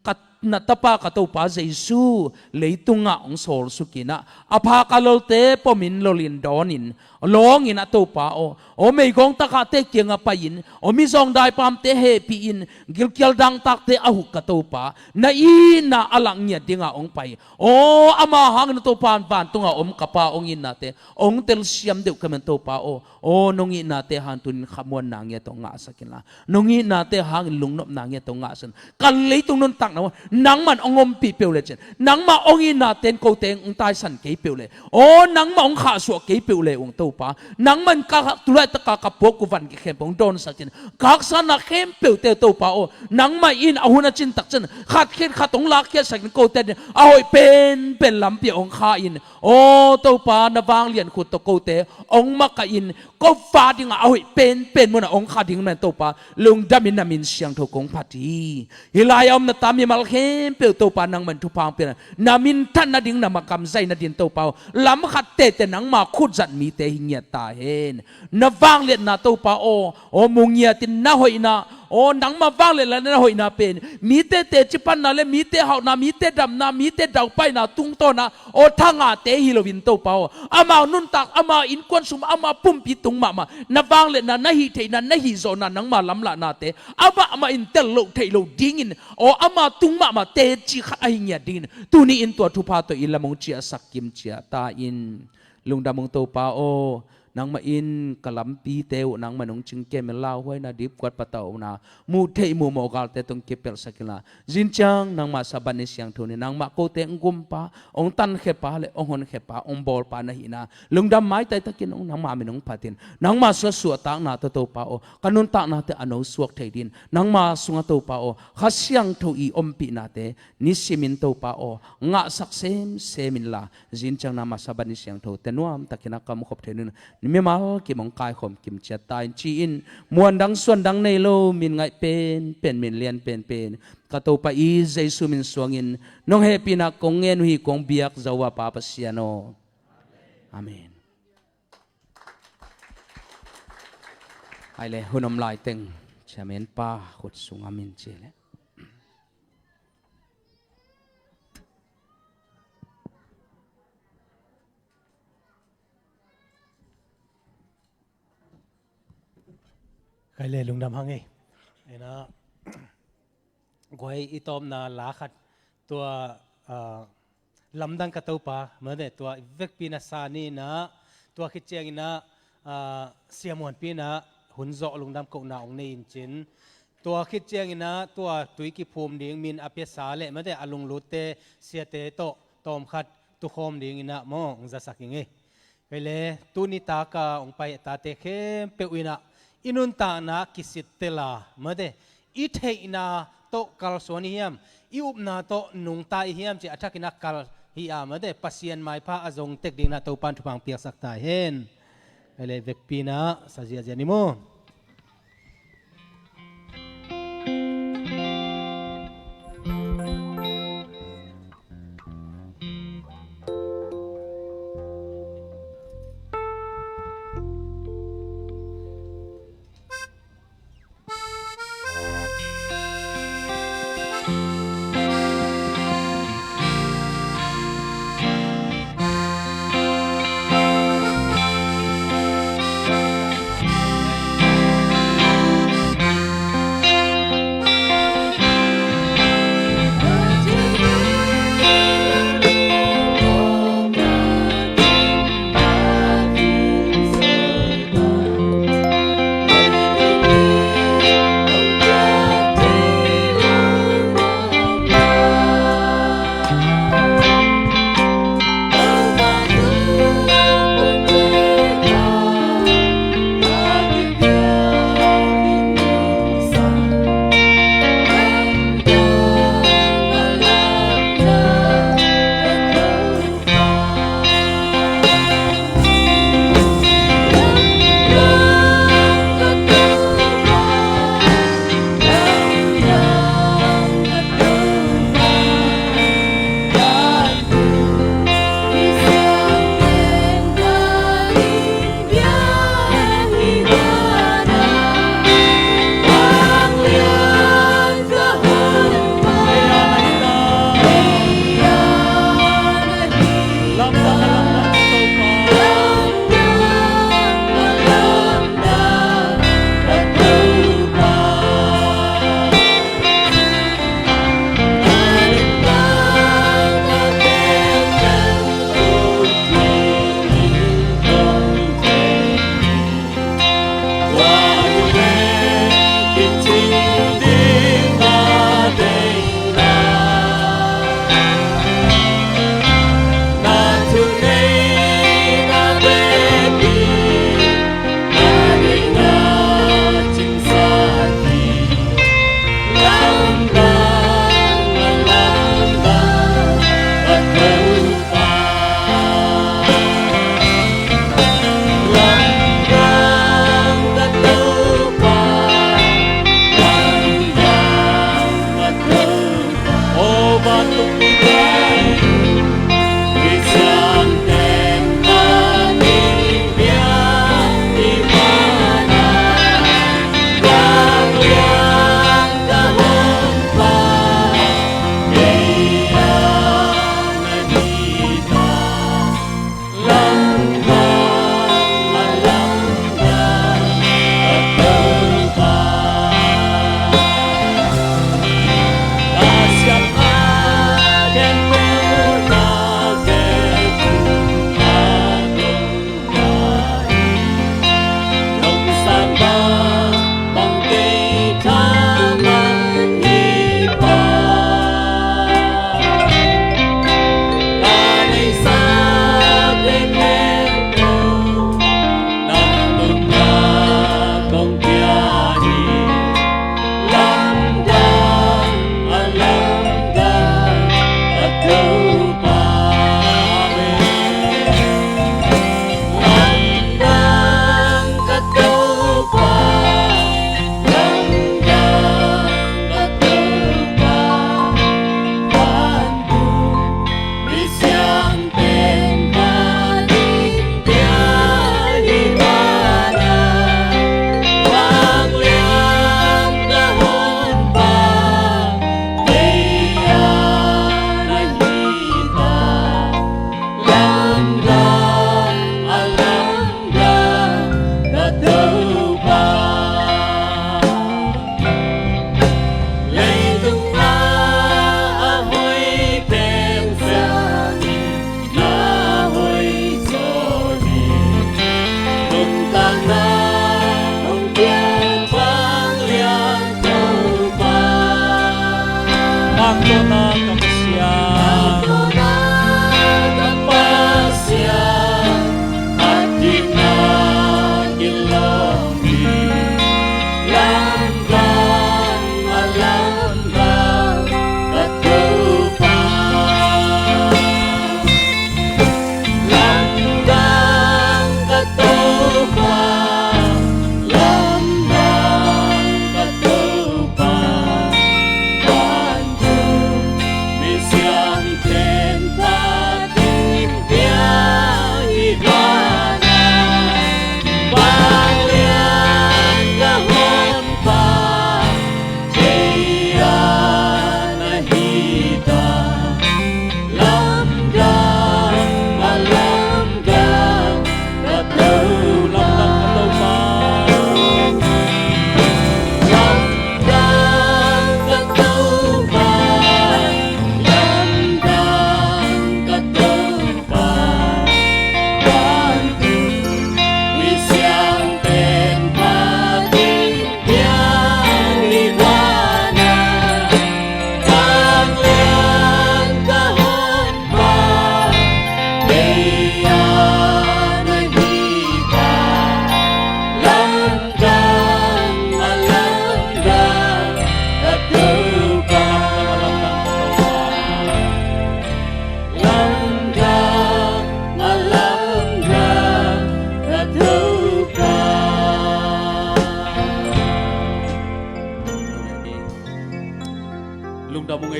ka na tapa ka Topa Jesu leitungah hong sawlsuk inah, a phak a lolte pomin lolin dawnin, lawngin a Topa aw, aw meigong takahte kiangah pai-in, aw mizawng daipamte hehpih-in, gilkial dangtakte a huh ka Topa, na itna a lak ngiat dinga hong pai, aw ama hangin a Topa, vantunga om ka Pa hong itnate hong telsiam deuh ka men Topa aw, aw nong itnate hang tunin khamuanna ngiat hong ngahsak inla, nong itnate hangin lungnopna ngiat hong ngahsak in. Ka leitung nuntakna uh nangman hong ompih peuh le cin, nangmah hong itnate in kote hong taisan kei peuh le, aw nangmah hong khahsuah kei peuh le ung Topa, nangman ka tulaitaka ka puak uh van khempeuh hong dawnsak in, ka haksatna khempeuhte Topa aw, nangmah in a hun a cin tak ciang khat khit khat hong lakkhiatsak in, kote a hoih penpen lampi ah hong kha in, aw Topa, na vanglian khut tawh kote hong makaih in, ko fa dingah a hoih penpen munah hong kha ding men Topa, lungdamin na min siangtho kong phat hi. Hih lai-ah om na ta mimal khempeuh Topa, nangman thupha hong pia, na minthan nading, na makam zai nading Topa aw, lam khat tete nangma khut zat mite hi ngiat ta hen. Na vangliatna Topa aw, aw mu ngiatin na hoihna, aw nangma vangliatna na hoihna pen mite teci panna le mite hauhna, mite damna, mite daupaina tungtawna, aw thangahte hi loin Topa aw, amau nuntak, amau innkuan sung, amau pumpi tung mahmah na vangliatna, na hihtheihna, na hihzawhna, nangma lamlahnate a mahmah in tel loh theih loh dingin, aw ama tung mahmah teci khat ahi ngiat dingin tuni-in tua thupha tawh inn lam hong ciahsak kimciah ta in. Lungdam ung Topa aw, nangmah in ka lampite uh nangmah in hong cingkem in, lauhuaina, dipkuat, patauhna, muh theih muh mawh galte tawh hong kipelhsak inla, zin ciang nangmah Sabbath ni siangtho ni nangmah kote hong gumpa, hong tankhia pa le hong honkhia pa, hong bawlpa na hihna lungdam maitai takin hong, nangmah min hong phatin, nangmah suah suahtakna tawh Topa aw, ka nuntaknate a nosuak thei dingin, nangmah sungah Topa aw, Kha Siangtho i ompihnate nisimin Topa aw, ngahsak semsem inla, zin ciang nangmah Sabbath ni siangthote nuamtakin a kamkhop thei dingin mimal kim hong kaikhawm kimciat ta in ci-in, muandang suandang nei lo, min ngaih penpen, min lian penpen, ka Topa i Jesu min suangin nong hehpihna kong ngen uh hi, kong biak Jehovah Pa Pasian aw. Amen. Ai le, hun om laiteng Chairman pa khut sungah min ci le. Kai le lungdam hang ei. Ena guai i tawpna la khat tua, ah, lamdang ka Topa mate tua i vekpi na sa ni ina tua khit ciang ina, ah, siamuanpi ina hun zawh lungdam kohna ong nei in cin tua khit ciang ina tua tui kiphum ding min a piasa le mate a lunglutte siate tawh tawmkhat tukhawm ding ina maw ong zasak ing ei. Kei le tuni taka ong pai tate khempeuh ina i nuntakna kisittel a mate i theihna tawh kalsuan i hiam, i upna tawh nungta i hiam ci a thak ina kal hi a mate Pasian maipha a zong tek ding ina Topan thupha piaksak ta hen. Kei le vekpi ina sa ziahziah ni maw.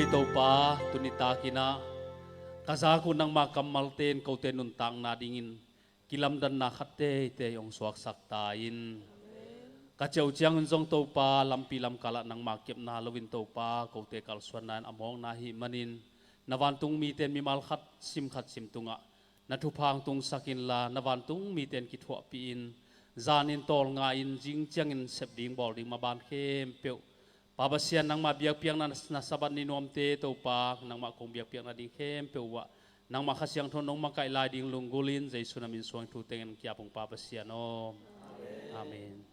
Topa, tuni takin ah ka zak uh nangma kammalte in kote nuntakna dingin kilamdanna khat teitei hong suaksak ta in. Ka ciau ciangin zong Topa, lampi lamkal ah nangma kepna loin Topa, kote kalsuanna in a mawkna ahih manin, na vantung mite in mimal khat sim khat sim tungah na thupha hong tungsak inla, na vantung mite in kithuahpih in, zan in tawlnga in, zing ciangin sep ding bawl ding maban khempeuh, Pa Pasian, nangma biakpiakna na Sabbath ni nuamte Topa, nangmah kong biakpiakna ding khempeuh uh ah nangmah Kha Siangtho in hong makaih lai ding lunggulh in, Jesu na min suang thu tengin kiap ung, Pa Pasian aw. Amen.